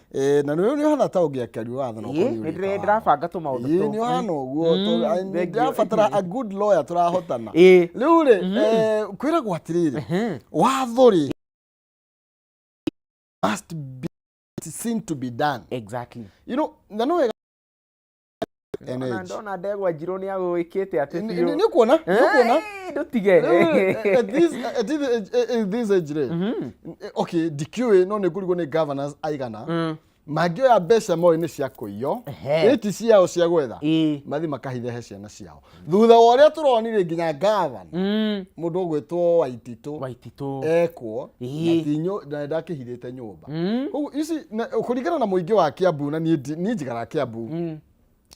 nĩ nĩ ũhana ta ũngĩakĩaria watho na Ĩĩ, ũkorwo nĩ nĩ ũrĩka watho. ndĩrabanga tũmaũndũ Ĩĩ, tũu. nĩ ũhana ũguo tondũ, Thank you. ndĩrabatara a good lawyer tũrahotana. Rĩu rĩ, kwĩragwo atĩrĩrĩ, watho rĩ must be seen to be done. Exactly. You know, na no wega Ona NH. ndona ndegwa njirũ nĩ agũĩkĩte atĩ biũ. Nĩ ũkuona, nĩ ũkuona. Ndũtige. Rĩu, at this age rĩ, okay, ndikĩũĩ no nĩ ngũrigwo nĩ governors aigana mangĩoya mbeca moĩ nĩ cia kũiywo, ĩti ciao cia gwetha, mathi makahithe he ciana ciao thutha wa ũrĩa tũronire nginya gavana mũndũ ũgwĩtwo Waititũ Waititũ. Ekwo na ti na ndakĩhithĩte nyũmba. Koguo ici kũringana na mũingĩ wa Kiambu, na niĩ niĩ njikaraga Kiambu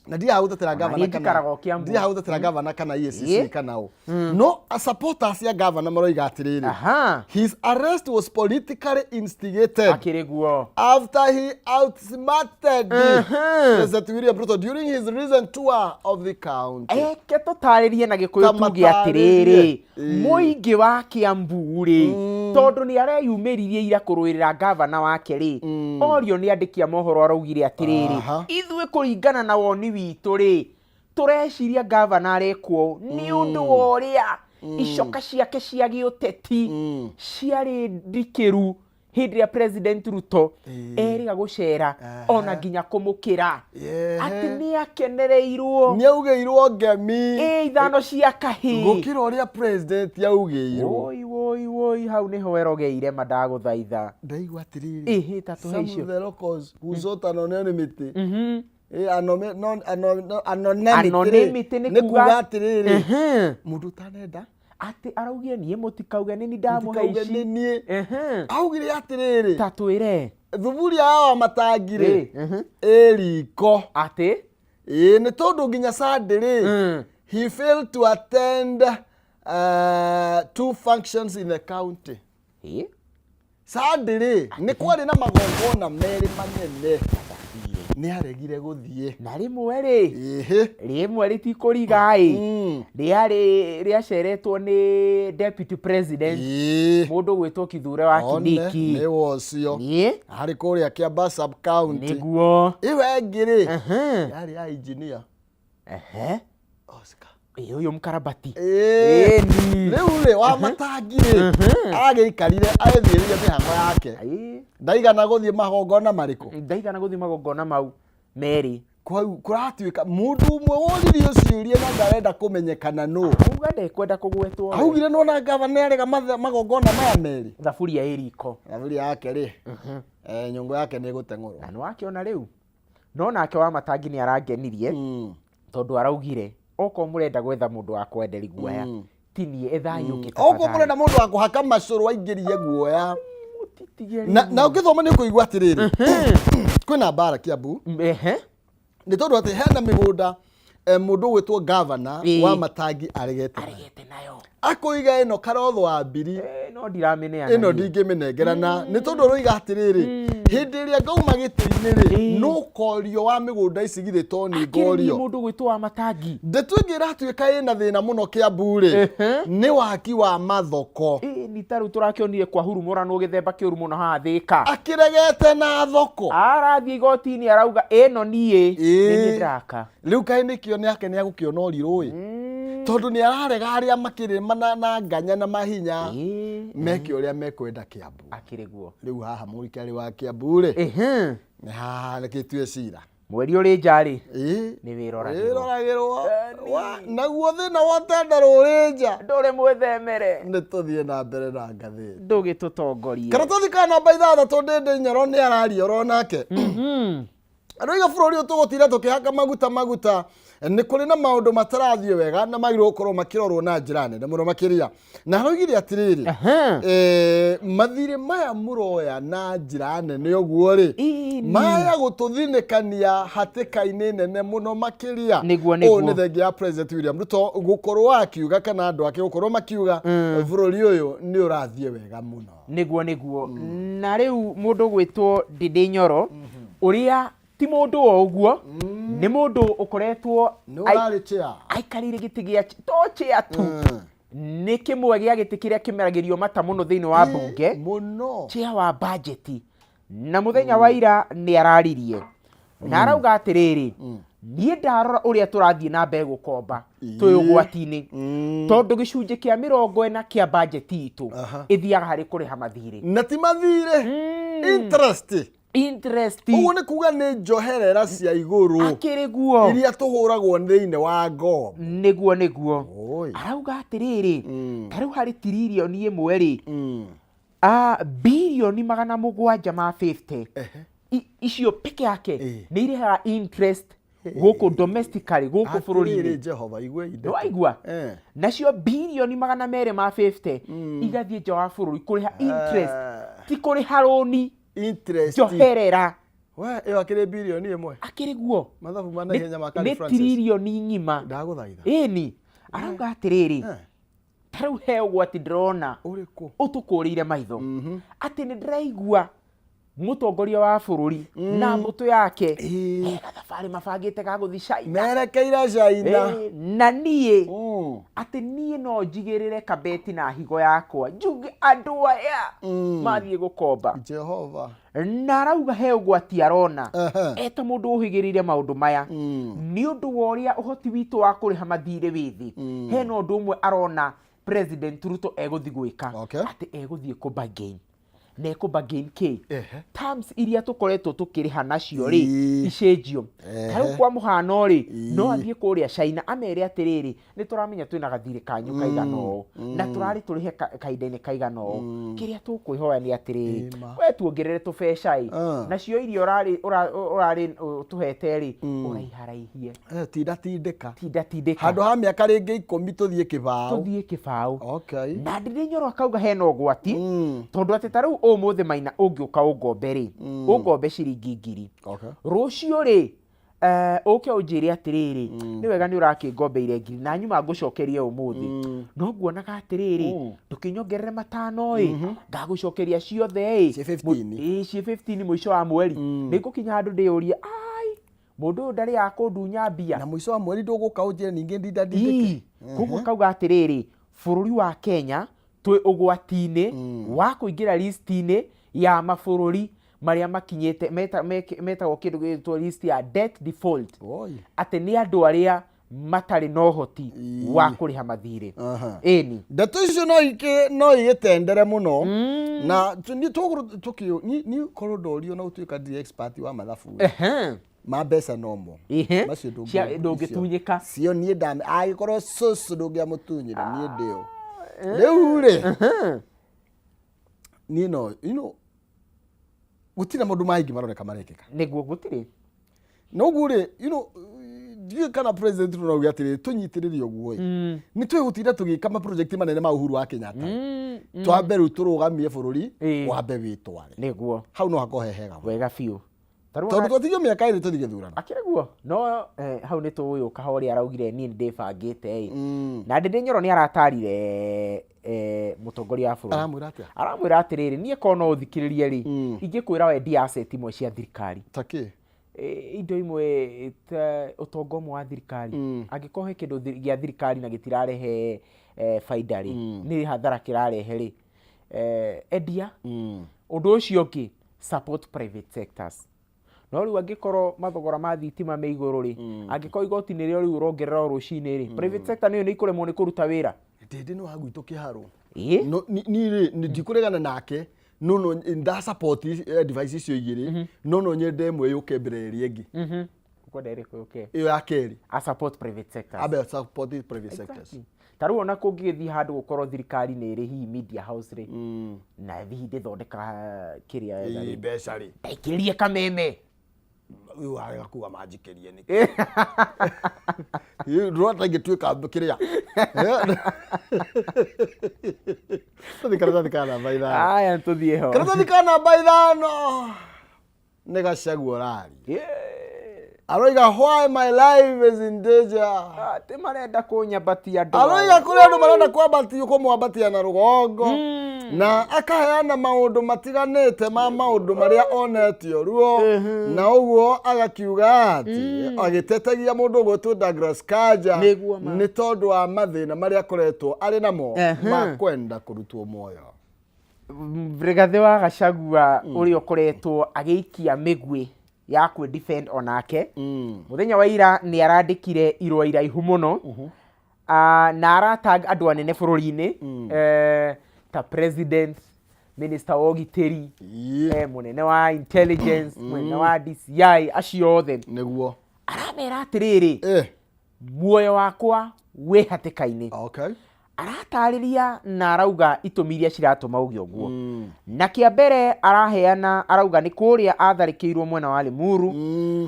na ndiaga gũtetera Ona gavana niĩ njikaraga o Kiambu. Ndiaga gũtetera gavana kana EACC kana ũ, no supporters ya gavana maroiga atĩrĩrĩ, his arrest was politically instigated Akĩrĩ guo. After he outsmarted President William Ruto during his recent tour of the county. Eke tũtarĩrie na Gĩkũyũ Ta tuge atĩrĩrĩ, matarĩrie. Ĩĩ. Mũingĩ wa Kiambu rĩ, tondũ nĩ areyumĩririe ira kũrũĩrĩra gavana wake rĩ, orio nĩ andĩki a mohoro araugire atĩrĩrĩ, ithuĩ kũringana na woni witũ rĩ, tũreciria gavana arekwo ũũ nĩ ũndũ wa ũrĩa icoka ciake cia gĩũteti ciarĩ ndikĩru hĩndĩ ĩrĩa President Ruto erĩga gũcera ona nginya kũmũkĩra, atĩ nĩ akenereirwo. Nĩ augĩirwo ngemi ĩ ithano cia kahĩĩ gũkĩra ũrĩa president augĩirwo. Woi woi woi, hau nĩho erogeire ma, ndagũthaitha. Ndaigua atĩrĩrĩ, Ĩhĩ, ta tũhe some icio. of the locals who sought anonymity. Anonymity Anonymity nĩ nĩ kuga kuga atĩrĩrĩ, mũndũ ũtanenda atĩ araugire niĩ mũtikauge nĩ ni ndamũhe mũtikauge ici. Nĩ niĩ. Augire atĩrĩrĩ, Ta twĩre. Thuburia ya wa matangi rĩ, ĩ riko. Atĩ Ĩĩ, nĩ tondũ nginya Sunday rĩ, he failed to attend two functions in the county. Sunday rĩ, nĩ kwarĩ na magongona merĩ manene, nĩ aregire gũthiĩ. Na rĩmwe rĩ, rĩmwe rĩtikũriga ĩ, rĩarĩ rĩaceretwo nĩ deputy president, mũndũ gwĩtwo Kithure wa One, Kindiki. Nĩwe ũcio. Ĩ harĩ kũrĩa Kiambaa sub county. Nĩguo. Ĩyo ĩngĩ rĩ, yarĩ ya engineer Oscar. Ĩ, ũyũ mũkarabati. Ĩĩ. Ĩni. Rĩu rĩ, wa matangi rĩ, agĩikarire agĩthiĩrĩire mĩhang'o yake, ndaigana gũthiĩ magongona marĩkũ. Ndaigana gũthiĩ magongona mau merĩ. Kũratuĩka mũndũ ũmwe woririo ciũria na ndarenda kũmenyekana nũ. Auga ndekwenda kũgwetwo we. Augire nona gavana arega magongona maya merĩ, Thaburia ĩ riko. Thaburia yake rĩ, nyũngũ yake nĩ ĩgũteng'ũrwo. Na nĩ wakĩona rĩu no nake wa matangi nĩ arangenirie, tondũ araugire okorwo mũrenda gwetha mũndũ wa kwenderi guoya, ti niĩ, ethai ũngĩ. Okorwo mũrenda mũndũ wa kũhaka macũrũ aingĩrie guoya. Mũtitige. Na ũngĩthoma nĩ ũkũigua atĩrĩrĩ, kwĩna mbara Kiambu, nĩ tondũ atĩ hena mĩgũnda, mũndũ ũgwĩtwo gavana wa Matangi aregete nayo. Aregete nayo. Akũiga ĩno Karotho wa Mbiri. No ndiramĩneana. Ĩno niĩ. Ndingĩmĩnengerana nĩ tondũ ũroiga atĩrĩrĩ, hĩndĩ ĩrĩa ngauma gĩtĩ-inĩ rĩ, nũkorio wa mĩgũnda ici githĩ to nĩ Akĩrĩ niĩ ngorio. Mũndũ gwĩtwo wa Matangi. Ndeto ĩngĩ ĩratuĩka ĩna thĩna mũno Kiambu rĩ, nĩ waki wa mathoko. Ĩ, ni ta rĩu tũrakĩonire kwa hurumũranwo gĩthemba kĩũru mũno haha Thĩka. Akĩregete na thoko. Arathiĩ igoti-inĩ arauga ĩno niĩ nĩ niĩ ndĩraka. Rĩu kaĩ nĩkĩo nĩ ake nĩ agũkĩona ũrirũ ĩ, tondũ nĩ ararega arĩa makĩrĩma na nganya na mahinya meke ũrĩa mekwenda Kiambu. Akĩrĩ guo. Rĩu haha mũikari wa Kiambu rĩ, nĩ haha gĩtue cira. Mweri ũrĩ nja rĩ, nĩ wĩroragĩrwo. Wĩroragĩrwo. Naguo thĩna wa tenderũ ũrĩ nja. Ndũrĩ mwĩthemere. Nĩ tũthiĩ na mbere na ngathĩti. Ndũgĩtũtongorie. Karatathi ka namba 6, Ndĩndĩ Nyoro nĩ araria oro nake. Aroiga bũrũri ũyũ tũgũtinda tũkĩhaka maguta maguta, nĩ kũrĩ na maũndũ matarathiĩ wega na magĩrĩirwo gũkorwo makĩrorwo na njĩra nene mũno makĩria. Na aroigire atĩrĩrĩ, mathirĩ maya mũroya na njĩra nene ũguo rĩ, maya gũtũthinĩkania hatĩka-inĩ nene mũno makĩria. Nĩguo, Ũũ nĩguo. nĩ thengia ya President William Ruto gũkorwo akiuga kana andũ ake gũkorwo makiuga bũrũri ũyũ nĩ ũrathiĩ wega mũno. Nĩguo, nĩguo. Na rĩu mũndũ gwĩtwo Ndĩndĩ Nyoro, ũrĩa ti mũndũ o ũguo, nĩ mũndũ ũkoretwo Nĩ ũrarĩ chair. Aikarĩire gĩtĩ gĩa to chair tu, nĩ kĩmwe gĩa gĩtĩ kĩrĩa kĩmeragĩrio mata mũno thĩinĩ wa mbunge, Mũno. Chair wa budget. Na mũthenya wa ira nĩ araririe na arauga atĩrĩrĩ, niĩ ndarora ũrĩa tũrathiĩ na mbere gũkomba, twĩ ũgwati-inĩ, tondũ gĩcunjĩ kĩa 40 kĩa budget itũ ĩthiaga harĩ kũrĩha mathirĩ. Na ti mathirĩ, interest. Interest. Ũguo nĩ kuga nĩ njoherera cia igũrũ Akĩrĩ guo iria tũhũragwo thĩinĩ wa ngombo. Nĩguo, nĩguo. Oi. Arauga atĩrĩrĩ, ta rĩu harĩ tiririoni 1 rĩ, birioni 750 icio peke yake nĩ irehaga interest gũkũ domestically, gũkũ bũrũri-inĩ. Atĩrĩrĩ Jehova, igue ndeto. Nĩwaigua? Nacio birioni 250 igathiĩ nja wa bũrũri kũrĩha interest, ti kũrĩha rũni. Interest. Njoherera. We ĩyo akĩrĩ birioni 1. Akĩrĩ guo. Mathabu ma naihenya ma Kari Nĩ Francis. tiririoni ng'ima. Ndagũthaitha. Ĩni arauga atĩrĩrĩ, ta rĩu he ũgwati ndĩrona Ũrĩkũ? Ũtũkũrĩire maitho atĩ nĩ ndĩraigua mũtongoria wa bũrũri na mbũtũ yake he gathabarĩ mabangĩte ga gũthiĩ China. Merekeire China. Na niĩ atĩ niĩ no njigĩrĩre kabeti na higo yakwa njuge andũ aya mathiĩ gũkomba. Jehova. Na arauga he ũgwati arona eta mũndũ ũhĩgĩrĩire maũndũ maya, nĩ ũndũ wa ũrĩa ũhoti witũ wa kũrĩha mathirĩ wĩ thĩ. Hena ũndũ ũmwe arona President Ruto egũthiĩ gwĩka, atĩ egũthiĩ kũ bargain na ekũ bargain kĩ terms iria tũkoretwo tũkĩrĩha nacio rĩ icenjio. Ta rĩu kwa mũhano rĩ, no athiĩ kũrĩa China amere atĩrĩrĩ, nĩ tũramenya twĩna gathirĩ kanyu kaigana ũũ na tũrarĩ tũrĩhe kahinda-inĩ kaigana ũũ, kĩrĩa tũkwĩhoya nĩ atĩrĩrĩ, we tuongerere tũbeca ĩ, nacio iria ũrarĩ ũrarĩ ũtũhete rĩ, ũraiharaihie. Tinda tindĩka. Tinda tindĩka. Handũ ha mĩaka rĩngĩ 10 tũthiĩ kĩbaũ. Tũthiĩ kĩbaũ. Na Ndĩndĩ Nyoro akauga hena ũgwati, tondũ atĩ ta rĩu ũmũthĩ Maina ũngĩũka ũngombe rĩ, ũngombe ciringi 1000, rũciũ rĩ, ũke ũnjĩre atĩrĩrĩ, nĩ wega nĩ ũrakĩngombeire 1000 na nyuma ngũcokerie ũmũthĩ, no nguonaga atĩrĩrĩ, ndũkĩnyongerere 5 ĩ, ngagũcokeria ciothe ĩ. Ciĩ 15. Ĩ, ciĩ 15 mũico wa mweri. Nĩ ngũkinya handũ ndĩyũrie, ai, mũndũ ũyũ ndarĩ akũndunya mbia. Na mũico wa mweri ndũgũka ũnjĩre ningĩ ndinda ndindĩke. Ii, koguo kauga atĩrĩrĩ, bũrũri wa Kenya twĩ ũgwati-inĩ wa kũingĩra list-inĩ ya mabũrũri marĩa makinyĩte metagwo kĩndũ gĩgwĩtwo list ya debt default, Oi. atĩ nĩ andũ arĩa matarĩ na ũhoti wa kũrĩha mathirĩ. Ĩni. Ndeto icio no igĩtendere mũno na niĩ tũgũrũ tũkĩ ni korwo ndorio na ũtuĩka ndirĩ expert wa mathabu rĩ, ma mbeca nomo macio Ndũngĩtunyĩka. Cio niĩ ndame angĩkorwo cũcũ ndũngĩamũtunyire, niĩ ndĩo rĩu rĩ, niĩ no gũtirĩ maũndũ maingĩ maroneka marekĩka. Nĩguo, gũtirĩ. Noguo rĩ, ndiũĩ kana President Ruto auge atĩrĩrĩ, tũnyitĩrĩre ũguo ĩ, nĩ twĩ gũtinda tũgĩka ma project manene ma Uhuru wa Kenyatta, twambe rĩu tũrũgamie bũrũri, wambe wĩtware. Hau no hakorwo he hega. Wega biũ. Ta rĩu tondũ twatigio mĩaka 2 tũthiĩ gĩthurano. Akĩrĩ guo no hau nĩ tũgũgĩũka ho ũrĩa araugire niĩ nĩ ndĩbangĩte ĩ. Na Ndĩndĩ Nyoro nĩ aratarire mũtongoria wa bũrũri. Aramwĩra atĩa? Aramwĩra atĩrĩrĩ, niĩ korwo no ũthikĩrĩrie rĩ, ingĩkwĩra wendie asset imwe cia thirikari. Ta kĩ? Indo imwe ta ũtonga ũmwe wa thirikari, angĩkorwo he kĩndũ gĩa thirikari na gĩtirarehe baida rĩ, nĩ hathara kĩrarehe rĩ, endia. Ũndũ ũcio ũngĩ, support private sectors. No rĩu angĩkorwo mathogora ma thitima me igũrũ rĩ, angĩkorwo igoti nĩrĩo rĩu ũrongerera o rũcinĩ rĩ, private sector nĩyo nĩ ikũremwo nĩ kũruta wĩra. Ndĩndĩ nĩ wa gwitũ kĩharũ. Ĩ? No, niĩ rĩ, ndikũregana nake, no nda support device icio igĩrĩ, no nyende ĩmwe yũke mbere ya ĩrĩa ĩngĩ. Ũkwenda ĩrĩkũ yũke? Ĩyo ya kerĩ. A support private sectors. Ambe support private sectors. Exactly. Ta rĩu ona kũngĩgĩthiĩ handũ gũkorwo thirikari nĩ ĩrĩ hihi media house rĩ, na hihi ndĩthondeka kĩrĩa yetha Ĩ, rĩ, mbeca rĩ, ndaikĩrĩrie kameme. Rĩu warega kuga manjikĩrie nĩkĩ? Ndũrona ta ingĩtuĩka kĩrĩa? Tũthiĩ karatathi ka namba 5. Aya, tũthiĩ ho. Karatathi ka namba 5 nĩ Gachagua ũraria. Aroiga why my life is in danger. Atĩ marenda kũnyambatia andũ. Aroiga kũrĩ andũ marenda kwambatio kũmwambatia na rũgongo na akaheana maũndũ matiganĩte ma maũndũ marĩa onetio ruo na ũguo agakiuga atĩ agĩtetagia mũndũ ũgwĩtwo Douglas Kanja Nĩguo ma. nĩ tondũ wa mathĩna marĩa akoretwo arĩ namo ma kwenda kũrutwo muoyo. Rigathĩ wa Gachagua ũrĩa ũkoretwo agĩikia mĩguĩ ya kwĩ defend onake mũthenya wa ira nĩ arandĩkire irũa iraihu mũno. Ah, na aratag andũ anene bũrũri-inĩ ta president, minister wa ũgitĩri, mũnene wa intelligence, mũnene wa DCI, acio othe. Aramera atĩrĩrĩ, muoyo wakwa wĩ hatĩka-inĩ. Aratarĩria na arauga itũmi iria ciratũma ũgĩe ũguo. Na kĩa mbere araheana arauga nĩ kũrĩa atharĩkĩirwo mwena wa Limuru.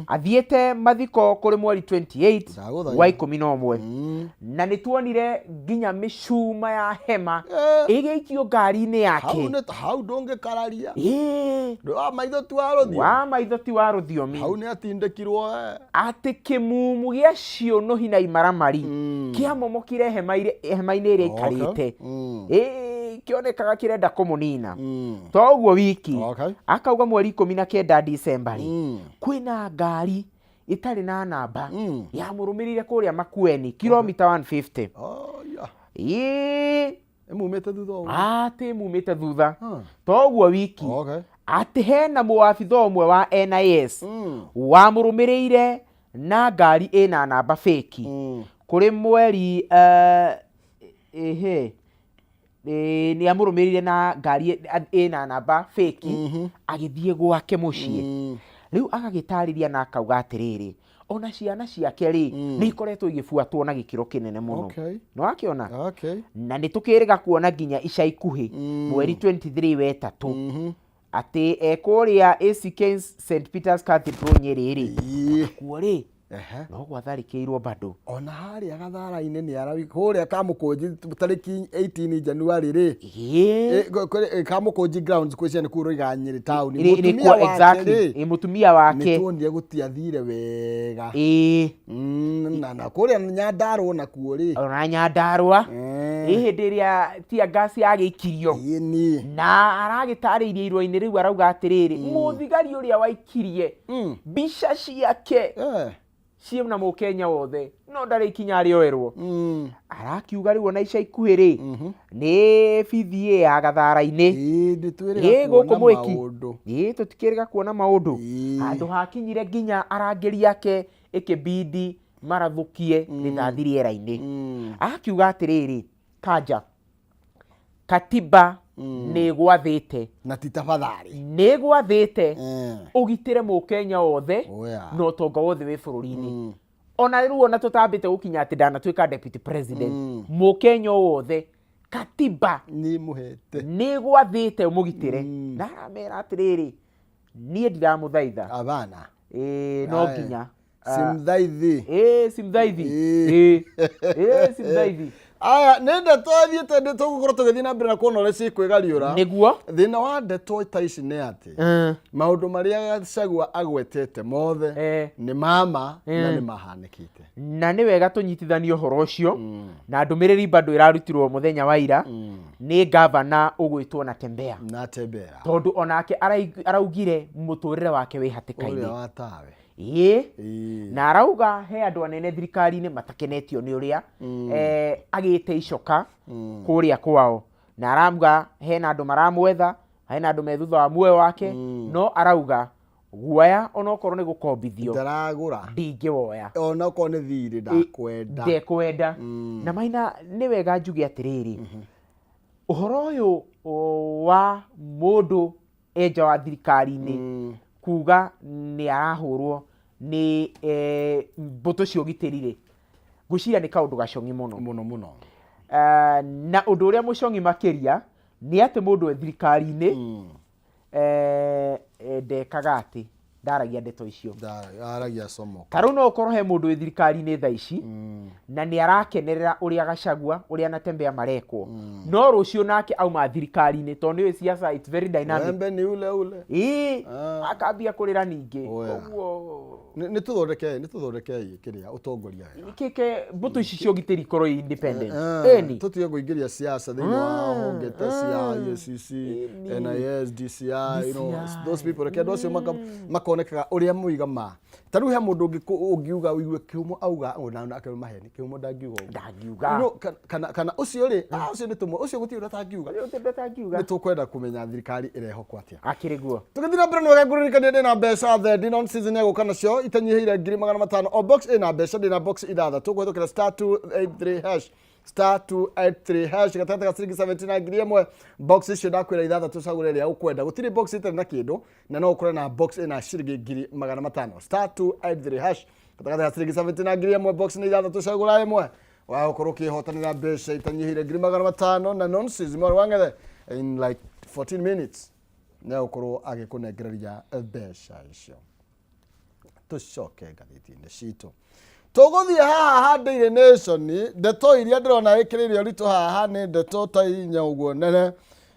Athiĩte mathiko kũrĩ mweri 28 Ndagũthaitha. wa 11. Na nĩ tuonire nginya mĩcuma ya hema ĩgĩikio ngari-inĩ Hau yake. nĩ hau ndũngĩkararia. Ĩĩ. Wa maitho ti wa rũthiomi. Wa maitho ti wa rũthiomi. Hau nĩ atindĩkirwo eh. Atĩ kĩmumu gĩa ciũnũhi na imaramari kĩamomokire hema-inĩ ĩrĩa aikarĩte. Ĩĩ, kĩonekaga kĩrenda kũmũnina. To ũguo wiki. Akauga mweri 19 December rĩ, kwĩna ngari ĩtarĩ na namba yamũrũmĩrĩire kũrĩa Makueni kilomita 150. Oh, yeah. Ĩĩ. Ĩmumĩte thutha ũguo. Atĩ mumĩte thutha. To ũguo wiki. Atĩ hena mũwabitha ũmwe wa NIS wamũrũmĩrĩire na ngari ĩna namba fake kũrĩ mweri ĩhĩ nĩ amũrũmĩrĩire na ngari ĩna namba fake agĩthiĩ gwake mũciĩ. Rĩu agagĩtarĩria na akauga atĩrĩrĩ, ona ciana ciake rĩ nĩ ikoretwo igĩbuatwo na gĩkĩro kĩnene mũno. Nĩ wakĩona? Na nĩ tũkĩrĩga kuona nginya ica ikuhĩ mweri 23 wetatũ atĩ kũrĩa ACK St Peter's Cathedral Nyeri rĩ, kuo rĩ no gwatharĩkĩirwo bado. Ona harĩa Gathara-inĩ nĩ arawi kũrĩa Kamũkũnji tarĩki 18 January rĩ. Kamũkũnji grounds kwĩ ciana kũu Rũiga Nyeri town. Mũtumia wake rĩ. Mũtumia wake. Nĩ tuonire gũtiathire wega. Na kũrĩa Nyandarua nakuo rĩ. Ona Nyandarua. Ĩ hĩndĩ ĩrĩa tear gas yagĩikirio. Na aragĩtarĩirie irũa-inĩ rĩu arauga atĩrĩrĩ, mũthigari ũrĩa waikirie mbica ciake ciĩ na mũkenya wothe no ndarĩ ikinya arĩoerwo. Arakiuga rĩu ona ica ikuhĩ rĩ nĩ BBA ya Gathara-inĩ. Ĩ nĩ twĩrĩga gũkũ kuona mwĩki. maũndũ. Ĩ tũtikĩrĩga kuona maũndũ. Handũ hakinyire nginya arangĩri ake ĩkĩbidi marathũkie rithathi rĩera-inĩ. Akiuga atĩrĩrĩ, Kanja, katiba nĩ ĩgwathĩte. Na ti tafadhali. Nĩ ĩgwathĩte ũgitĩre mũkenya wothe na ũtonga wothe wĩ bũrũri-inĩ. Ona rĩu ona tũtambĩte gũkinya atĩ ndanatuĩka deputy president, mũkenya wothe katiba nĩ mũhete. Nĩ ĩgwathĩte ũmũgitĩre. Na aramera atĩrĩrĩ, niĩ ndiramũthaitha. Abana. Ĩĩ, no nginya. Simthaithi. Ĩĩ, simthaithi. Ĩĩ. Ĩĩ, simthaithi. Aya, nĩ ndeto thiĩte nĩ tũgũkorwo tũgĩthiĩ na mbere na kuona ũrĩa cikwĩgariũra. Nĩguo. Thĩna wa ndeto ta ici nĩ atĩ maũndũ marĩa Gachagua agwetete mothe nĩ mama na nĩ mahanĩkĩte. Na nĩ wega tũnyitithanie ũhoro ũcio na ndũmĩrĩri bado ĩrarutirwo mũthenya wa ira nĩ gavana ũgwĩtwo Natembeya. Natembeya. Tondũ onake araugire mũtũrĩre wake wĩ hatĩka-inĩ. Ũrĩa wa tawe. Ĩĩ. Na arauga he andũ anene thirikari-inĩ matakenetio nĩ ũrĩa agĩte icoka kũrĩa kwao. Na arauga hena andũ maramwetha, hena andũ me thutha wa muoyo wake, no arauga guoya onokorwo nĩ gũkombithio ndaragũra ndingĩwoya. Onokorwo nĩ thirĩ ndakwenda. Ndekwenda. Na Maina nĩ wega njuge atĩrĩrĩ, ũhoro ũyũ wa mũndũ enja wa thirikari-inĩ kuga nĩ arahũrwo nĩ mbũtũ cia ũgitĩri rĩ, ngwĩciria nĩ kaũndũ gacong'i mũno. Mũno mũno. Na ũndũ ũrĩa mũcong'i makĩria nĩ atĩ mũndũ e thirikari-inĩ ndekaga atĩ Ndaragia ndeto icio. Aragia somo. Ta rĩu no ũkorwo he mũndũ wĩ thirikari-inĩ thaa ici na nĩ arakenerera ũrĩa Gachagua, ũrĩa Natembeya marekwo, no rũciũ nake auma thirikari-inĩ, tondũ nĩ ũĩ siasa, it's very dynamic. Wembe ni ule ule. Ĩĩ, Ah. akambia kũrĩra ningĩ. Oh, yeah. Koguo Nĩ tũthondekei, nĩ tũthondekei kĩrĩa ũtongoria wega. kĩke mbũtũ ici cia ũgitĩri ikorwo i independent. Ĩni. Tũtige kũingĩria siasa thĩinĩ wa honge ta cia EACC, NIS, DCI, you know, DCI. those people. Reke andũ acio makonekaga ũrĩa moiga ma. Ta rĩu he mũndũ ũngiuga ũigue Kĩhumo auga ona akauga maheni, Kĩhumo ndangiuga ũguo. Ndangiuga. You know, kana ũcio rĩ, ũcio nĩ tũmwe, ũcio gũtirĩ ũrĩa atangiuga. Ũcio gũtirĩ ũrĩa atangiuga. Nĩ tũkwenda kũmenya thirikari ĩrehokwo atĩa. Akĩrĩ guo. Tũgĩthiĩ na mbere nĩ wega ngũririkanie ndĩna mbeca thendi non season egũka nacio itanyihĩire 500,000. O box ĩna mbeca, ndĩna box ithathatũ kũhĩtũkĩra star 283 hash, star 283 hash, gatagatĩ ga ciringi 70 na 1,000. Box icio ndakwĩra ithathatũ, cagũra ĩrĩa ũkwenda. Gũtirĩ box ĩtarĩ na kĩndũ, na no ũkore na box ĩna ciringi 500,000. Star 283 hash, gatagatĩ ga ciringi 70 na 1,000, box nĩ ithathatũ, cagũra ĩmwe wagũkorwo ũkĩhotanĩra mbeca itanyihĩire 500,000. Na nonsense mwarĩ wa Ng'ethe in like 14 minutes nĩ agũkorwo agĩkũnengereria mbeca icio. Tũcoke ngathĩti-inĩ citũ, tũgũthiĩ haha ha Daily Nation. Ndeto iria ndĩrona ĩkĩrĩire ũritũ haha nĩ ndeto ta inya ũguo nene,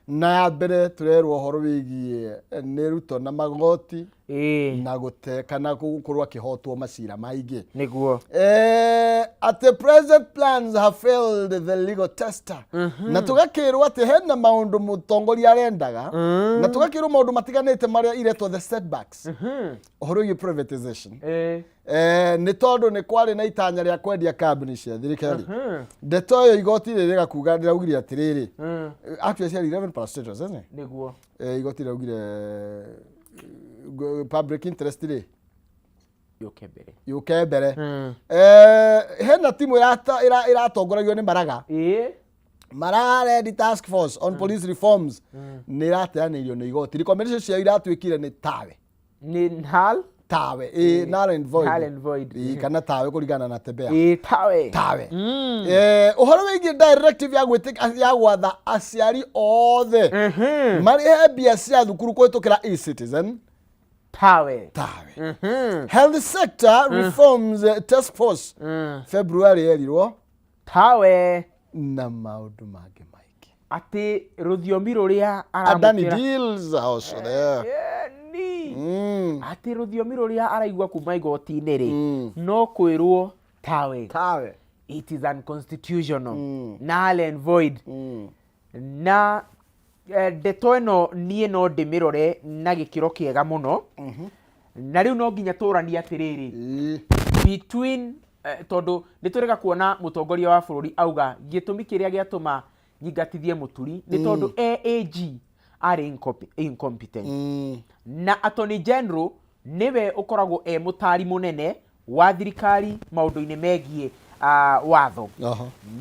na ya mbere tũrerwo ũhoro wĩgiĩ nĩ Ruto na magoti na gũte kana gũkorwo akĩhotwo macira maingĩ. Nĩguo. Atĩ present plans have failed the legal tester, na tũgakĩrwo atĩ hena maũndũ mũtongoria arendaga, na tũgakĩrwo maũndũ matiganĩte marĩa iretwo the setbacks. Ũhoro wĩgiĩ privatization, nĩ tondũ nĩ kwarĩ na itanya rĩa kwendia kambuni cia thirikari. Ndeto ĩyo igoti rĩrĩ rĩgakuga rĩraugire atĩrĩrĩ, actually ciarĩ 11 parastatals, isn't it? Nĩguo. Igoti rĩraugire public interest rĩ yũke mbere. Yũke mbere. Hena timu ĩratongoragio nĩ Maraga. Maraga led task force on police reforms nĩ ĩrateanĩirio nĩ igoti. Recommendation ciao iratuĩkire nĩ tawe. Nĩ null. Tawe, ĩ, null and void. Null and void. Ĩ, kana tawe kũringana na Tembea. Ĩ, tawe. Tawe. Ũhoro wĩgiĩ directive ya gwĩtĩka ya gwatha aciari othe marĩhe mbia cia thukuru kũhĩtũkĩra eCitizen. Tawe. Tawe. Health sector reforms task force February yerirwo. Tawe. Na maũndũ mangĩ maingĩ. Atĩ rũthiomi rũrĩa Adani aramũkĩra deals are also there. Ni atĩ rũthiomi rũrĩa araigua kuma igoti-inĩ rĩ, no kwĩrwo tawe. Tawe. It is unconstitutional, null and void. Na ndeto ĩno niĩ no ndĩmĩrore na gĩkĩro kĩega mũno, na rĩu no nginya tũranie atĩrĩrĩ between tondũ nĩ tũrega kuona mũtongoria wa bũrũri auga gĩtũmi kĩrĩa gĩatũma nyingatithie Mũturi nĩ tondũ AAG arĩ incompetent, na Attorney General nĩwe ũkoragwo e mũtari mũnene wa thirikari maũndũ-inĩ megiĩ watho.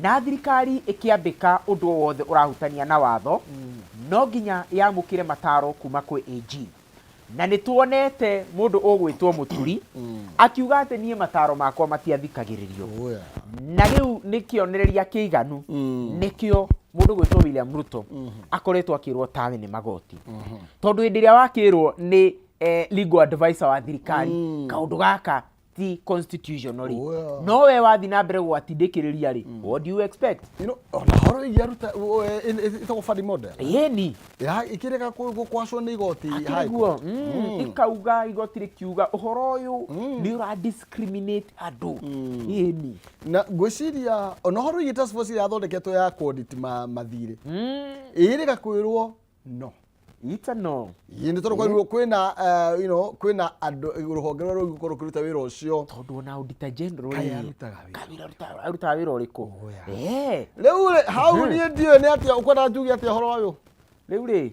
Na thirikari ĩkĩambĩka ũndũ o wothe ũrahutania na watho, no nginya yamũkĩre mataro kuma kwĩ AG. Na nĩ tuonete mũndũ ũgwĩtwo Mũturi akiuga atĩ niĩ mataro makwa matiathikagĩrĩrio. Oh, yeah. Na rĩu nĩ kĩonereria kĩiganu nĩkĩo mũndũ gwĩtwo William Ruto akoretwo akĩrwo tawe nĩ magoti, tondũ hĩndĩ ĩrĩa wakĩrwo nĩ legal advisor wa thirikari kaũndũ gaka ti constitutional rĩ, Oh, yeah. no we wathiĩ na mbere gwatindĩkĩrĩria rĩ, what do you expect? You know, ona horo ĩgiĩ aruta ĩtagwo Fadi model. Ĩni. Ĩkĩrega kwacwo nĩ igoti Akĩrĩ High guo. Court. Ikauga igoti rĩkiuga ũhoro ũyũ nĩ ũra discriminate andũ. Ĩni. Na ngwĩciria ona horo ĩgiĩ task force ĩrĩa yathondeketwo ya kũaudit mathirĩ, ĩrĩga kwĩrwo no. Ita no. Ĩ, nĩ tondũ kwarirwo kwĩna you know, kwĩna andũ rũhonge rũrĩa rũgũkorwo rũkĩruta wĩra ũcio. Tondũ ona auditor general Kaĩ rĩ, arutaga wĩra. Kaĩ arutaga wĩra ũrĩkũ? Yeah. Rĩu rĩ, hau niĩ ndiũĩ nĩ atĩa ũkwenda njuge atĩa ũhoro ũyũ. Rĩu rĩ,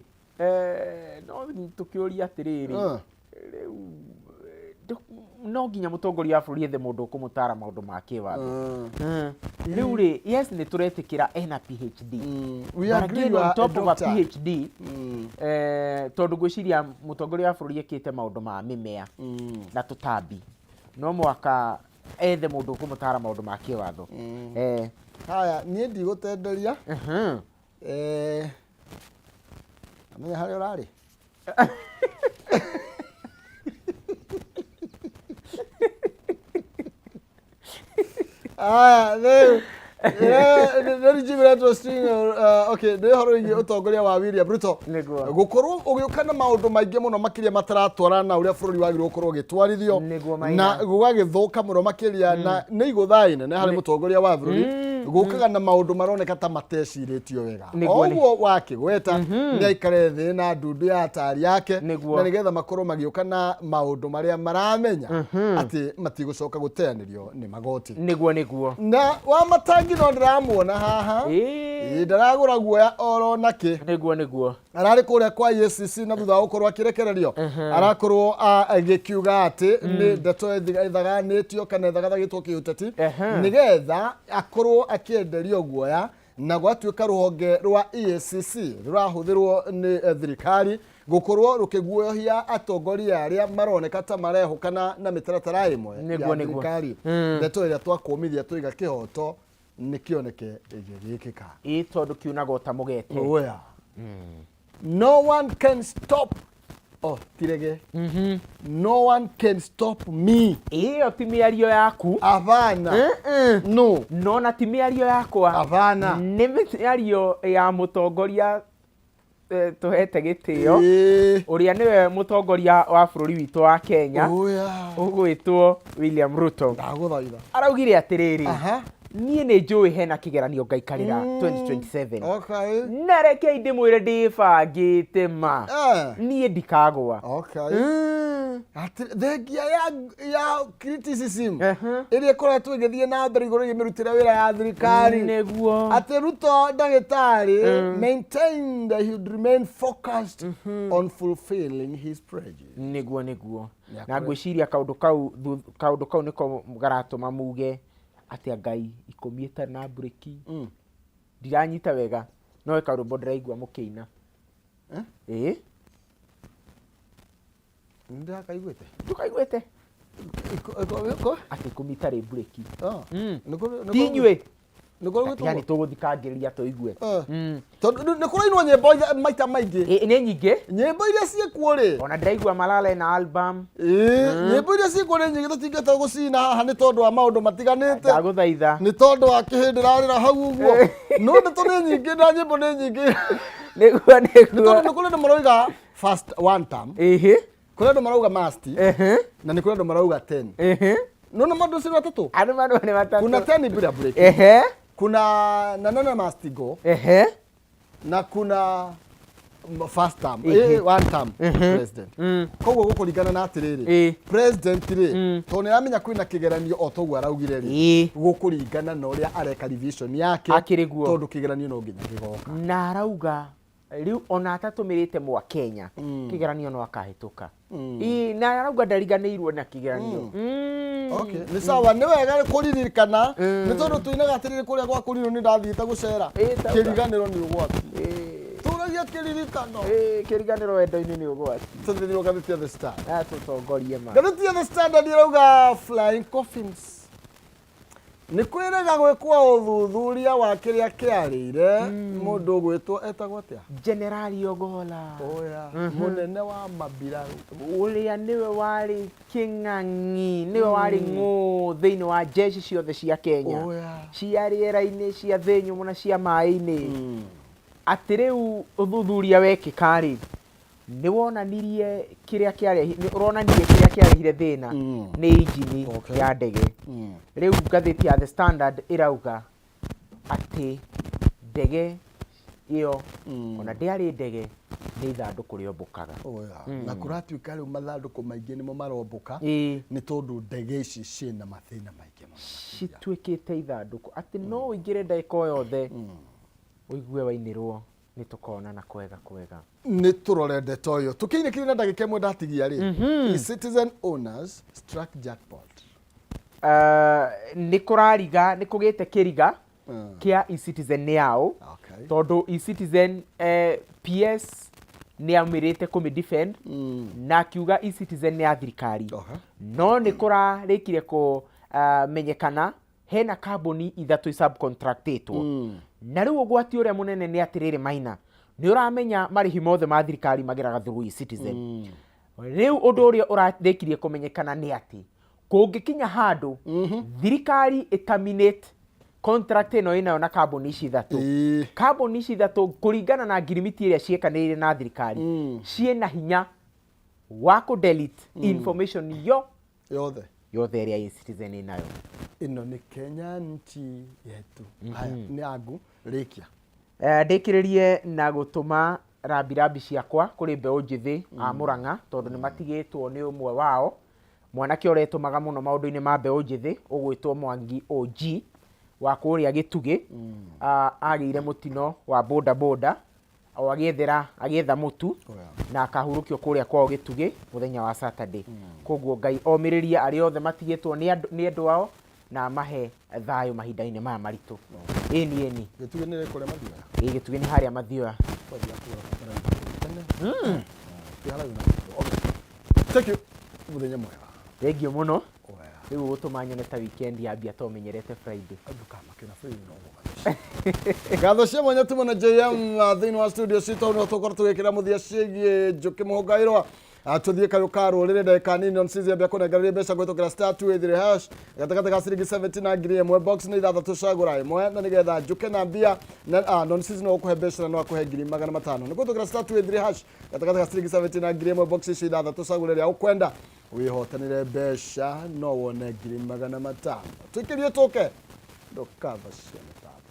no tũkĩũria atĩrĩrĩ, rĩu no nginya mũtongoria wa bũrũri ethe mũndũ ũkũmũtara maũndũ ma kĩwatho. Rĩu rĩ, yes, nĩ tũretĩkĩra ena PhD. We But agree again, you on are a top of a doctor. PhD, tondũ ngwĩciria mũtongoria wa bũrũri ekĩte maũndũ ma mĩmea na tũtambi, no mũhaka ethe mũndũ ũkũmũtara maũndũ ma kĩwatho. Haya, niĩ ndigũtenderia. Amenya harĩa ũrarĩ. Aya, rĩu nĩ njiguĩretwo string okay nĩ ũhoro wĩgiĩ ũtongoria wa William Ruto. Nĩguo. Gũkorwo ũgĩũka na maũndũ maingĩ mũno makĩria mataratwarana na ũrĩa bũrũri wagĩrĩirwo gũkorwo ũgĩtwarithio. Nĩguo, Maina. Na gũgagĩthũka mũno makĩria na nĩ igũtha inene harĩ mũtongoria wa bũrũri gũkaga na maũndũ maroneka ta matecirĩtio wega. Nĩguo nĩ- Oguo wakĩgweta nĩ aikare thĩ na ndundu ya atari yake Nĩguo. na nĩgetha makorwo magĩũka na maũndũ marĩa maramenya atĩ matigũcoka gũteanĩrio nĩ magoti. Nĩguo nĩguo. Na wa matangi no ndĩramuona haha. Ĩĩ. Ĩĩ, ndaragũra guoya oro nakĩ. Nĩguo nĩguo. Ararĩ kũrĩa kwa EACC na thutha wa gũkorwo akĩrekererio arakorwo agĩkiuga atĩ nĩ ndeto ĩthaganĩtio kana ĩthagathagĩtwo kĩũteti nĩgetha akorwo akĩenderio guoya na gwatuĩka rũhonge rwa EACC rũrahũthĩrwo nĩ thirikari gũkorwo rũkĩguoyohia atongoria arĩa maroneka ta marehũkana na mĩtaratara ĩmwe ya Nĩguo, nĩguo. thirikari. Ndeto ĩrĩa twakũmithia tũiga kĩhoto nĩkĩoneke ĩgĩgĩkĩka. Ĩĩ, tondũ kiunaga ũtamũgete. Oya. No one can stop. Oh, tirege. No one can stop me. Ĩyo ti mĩario yaku. Hapana. No. No na ti mĩario yakwa. Hapana. Nĩ mĩario ya mũtongoria tũhete gĩtĩo ũrĩa nĩwe mũtongoria wa bũrũri witũ wa Kenya. Oya. Ũgwĩtwo William Ruto. Ndagũthaitha. Araugire atĩrĩrĩ, niĩ nĩ njũĩ hena kĩgeranio ngaikarĩra 2027. Na rekei ndĩmwĩre ndĩbangĩte ma. Niĩ ndikagwa. Atĩ thengia ya criticism ĩrĩa ĩkoretwo ĩgĩthiĩ na mbere igũrũ rĩgiĩ mĩrutĩre wĩra ya thirikari. Nĩguo. Atĩ Ruto ndagĩtarĩ maintained that he would remain focused on fulfilling his pledges. Nĩguo nĩguo. Nĩ Na ngwĩciria kaũndũ kau nĩko garatũma muge atĩa Ngai ikũmi ĩtarĩ na mburĩki. Ndiranyita wega no ĩ karwĩmbo ndĩraigua mũkĩina. Ĩĩ. Ndĩrakaiguĩte. Ndũkaiguĩte? Iko Atĩ ikũmi itarĩ mburĩki. Nĩ kũrĩ- Ti inyuĩ. Nĩ kũrĩ Tiga nĩ tũgũthikangĩrĩria tũigue. Tondũ nĩ kũrainwo nyĩmbo maita maingĩ. Ĩ, nĩ nyingĩ. Nyĩmbo iria ciĩkuo rĩ. Ona ndĩraigua Malala ena album. Ĩĩ, nyĩmbo iria ciĩkuo nĩ nyingĩ tũtingĩhota gũcina haha nĩ tondũ wa maũndũ matiganĩte. Ndagũthaitha. Nĩ tondũ wa kĩhĩndĩ rarĩra hau ũguo. No ndeto nĩ nyingĩ na nyĩmbo nĩ nyingĩ. Nĩguo Nĩ nĩguo. tondũ nĩ kũrĩ andũ marauga first one term. Ĩhĩ. Kũrĩ andũ marauga must. Na nĩ kũrĩ andũ marauga 10. Nona maũndũ ũcio matatũ? Andũ maũndũ nĩ matatũ. Kuna 10 bila break. Kuna nanana must go. Na kuna first term, one term president. Koguo gũkũringana na atĩrĩrĩ, president rĩ, tondũ nĩ aramenya kwĩna kĩgeranio o toguo araugire rĩ, gũkũringana na ũrĩa areka revision yake. Akĩrĩ guo. Tondũ kĩgeranio no nginya gĩgoka. Na arauga rĩu ona atatũmĩrĩte mwa Kenya kĩgeranio no akahĩtũka. Ĩĩ, na arauga ndariganĩirwo na kĩgeranio. Okay, nĩ sawa, nĩ wega kũririkana nĩ tondũ tũinaga atĩrĩrĩ kũrĩa gwa kũrirũ nĩ ndathiĩte gũcera. Kĩriganĩro nĩ ũgwati. Tũragia kĩririkano. Kĩriganĩro wendo-inĩ nĩ ũgwati. Tũthĩrĩrwo ngathĩti ya The Star. Na tũtongorie ma. Ngathĩti ya The Standard ĩrauga flying coffins. Nĩ kwĩrĩga gwĩkwo ũthuthuria wa kĩrĩa kĩarĩire mũndũ ũgwĩtwo etagwo atĩa? Generali Ogolla. Oya, mũnene wa mabirarũ. Ũrĩa nĩwe warĩ kĩng'ang'i, nĩwe warĩ ng'ũ thĩinĩ wa jeshi ciothe cia Kenya. Oya. Cia rĩera-inĩ, cia thĩ nyũmũ na cia maĩ-inĩ. Atĩ rĩu ũthuthuria wekĩka rĩ, nĩ wonanirie kĩrĩa kĩarehi, nĩ ũronanirie kĩrĩa kĩarehire thĩna nĩ injini ya ndege. Rĩu ngathĩti ya The Standard ĩrauga atĩ ndege ĩyo ona ndĩarĩ ndege, nĩ ithandũkũ rĩombũkaga. Oya. Na kũratuĩka rĩu mathandũkũ maingĩ nĩmo marombũka nĩ tondũ ndege ici ciĩna mathĩna maingĩ mũno. Cituĩkĩte ithandũkũ atĩ no ũingĩre ndagĩka o yothe ũigue wainĩrwo nĩ tũkonana kwega kwega. Nĩ tũrore ndeto ĩyo tũkĩinĩkire na ndagĩka ĩmwe ndatigia rĩ. Citizen owners struck jackpot. Nĩ kũrariga, nĩ kũgĩte kĩriga kĩa eCitizen nĩ yao. Tondũ eCitizen PS nĩ aumĩrĩte kũmĩ defend na akiuga eCitizen nĩ ya thirikari. No nĩ kũrarĩkire kũmenyekana hena kambuni ithatũ subcontractĩtwo. Na rĩu ũgwati ũrĩa mũnene nĩ atĩrĩrĩ Maina, nĩ ũramenya marĩhi mothe ma thirikari mageraga through eCitizen. Rĩu ũndũ ũrĩa ũrarĩkirie kũmenyekana nĩ atĩ Kũngĩkinya handũ thirikari ĩterminate contract ĩno ĩnayo na kambuni ici ithatũ, kambuni ici ithatũ kũringana na ngirimiti ĩrĩa ciĩkanĩire na thirikari, ciĩna hinya wa kũ delete information yo yothe yothe ĩrĩa eCitizen ĩnayo. Ĩno nĩ Kenya nchi yetu. Haya, nĩ angu rĩkia. Ndĩkĩrĩrie na gũtũma rambirambi ciakwa kũrĩ mbeũ njĩthĩ a Mũrang'a, tondũ nĩ matigĩtwo nĩ ũmwe wao, mwanake ũretũmaga mũno maũndũ-inĩ ma mbeũ njĩthĩ, ũgwĩtwo Mwangi OG wa kũrĩa Gĩtugĩ. Agĩire mũtino wa boda boda o agĩethera agĩetha mũtu na akahurũkio kũrĩa kwao Gĩtugĩ mũthenya wa Saturday. Koguo Ngai omĩrĩrie arĩa othe matigĩtwo nĩ andũ ao na amahe thayũ mahinda-inĩ maya maritũ. Ĩni ĩni. Gĩtugĩ nĩ kũrĩa Mathioya? Ĩ, Gĩtugĩ nĩ harĩa Mathioya. Twathiaga kũgũra bataraitha kũu tene. Ti haraihu na kũu. Okay. Thank you, mũthenya mwega. Thengiũ mũno. Oya. Rĩu ũgũtũma nyone ta weekend yambia to menyerete Friday. Ndũkamake na Friday no gũka. Ngatho cia mwanya tuma na JM thĩinĩ wa studio citũ nĩho tũkorwo tũgĩkĩra mũthia ciĩgiĩ Njũkĩ Mũhũngairwa. Tũthiĩ kayũ ka rũrĩrĩ ndagĩka nini on cizi ambia kũnengereria mbeca kũhĩtũkĩra star 283 hash gatagatĩ ka ciringi 70 na 1000, box nĩ ithathatũ, cagũra ĩmwe na nĩgetha njũke na mbia na non season no gũkũhe mbeca na no akũhe 500,000. Nĩ kũhĩtũkĩra star 283 hash gatagatĩ ka ciringi 70 na 1000, box icio ithathatũ, cagũra ĩrĩa ũkwenda wĩhotanĩre mbeca, no wone 500,000. Tũikĩrie tũke ndũkatha cia mĩtambo.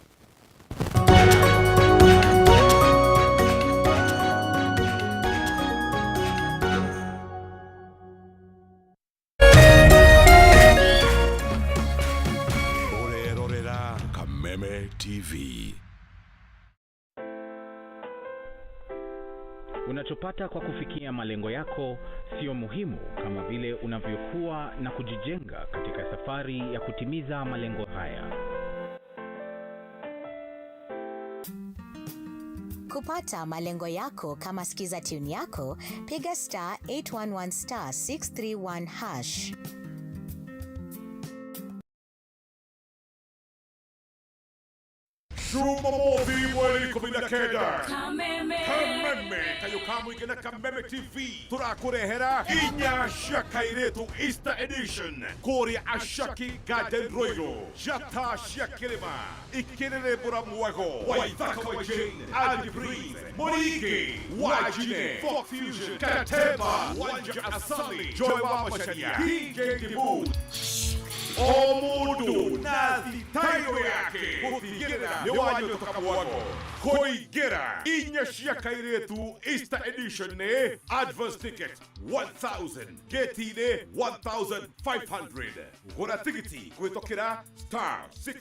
Ũrerorera Kameme TV. Unachopata kwa kufikia malengo yako sio muhimu kama vile unavyokuwa na kujijenga katika safari ya kutimiza malengo haya. Kupata malengo yako kama skiza tune yako, piga star 811 star 631 hash. Jumamothi mweri 19, Kameme Kayũ ka mũingĩ na Kameme TV tũrakũrehera inya cia kairĩtu Easter edition kũrĩa Ashaki Garden Royal. Njata cia kĩrĩma ikĩrĩrĩmbũra mwago Waithaka wa Jane, Andy Breeze, Murigi Wajine, Folk Fusion, Katemba Wanja, Asali, Joy wa Macharia, DJ Dibu, o mũndũ na thitairo yake gũtigĩrĩra nĩ wanyũtũka mwago. Kũingĩra inya cia kairĩtu Easter edition nĩ advance ticket 1000, gate-inĩ 1500. Gũra tigiti kũhĩtũkĩra star 6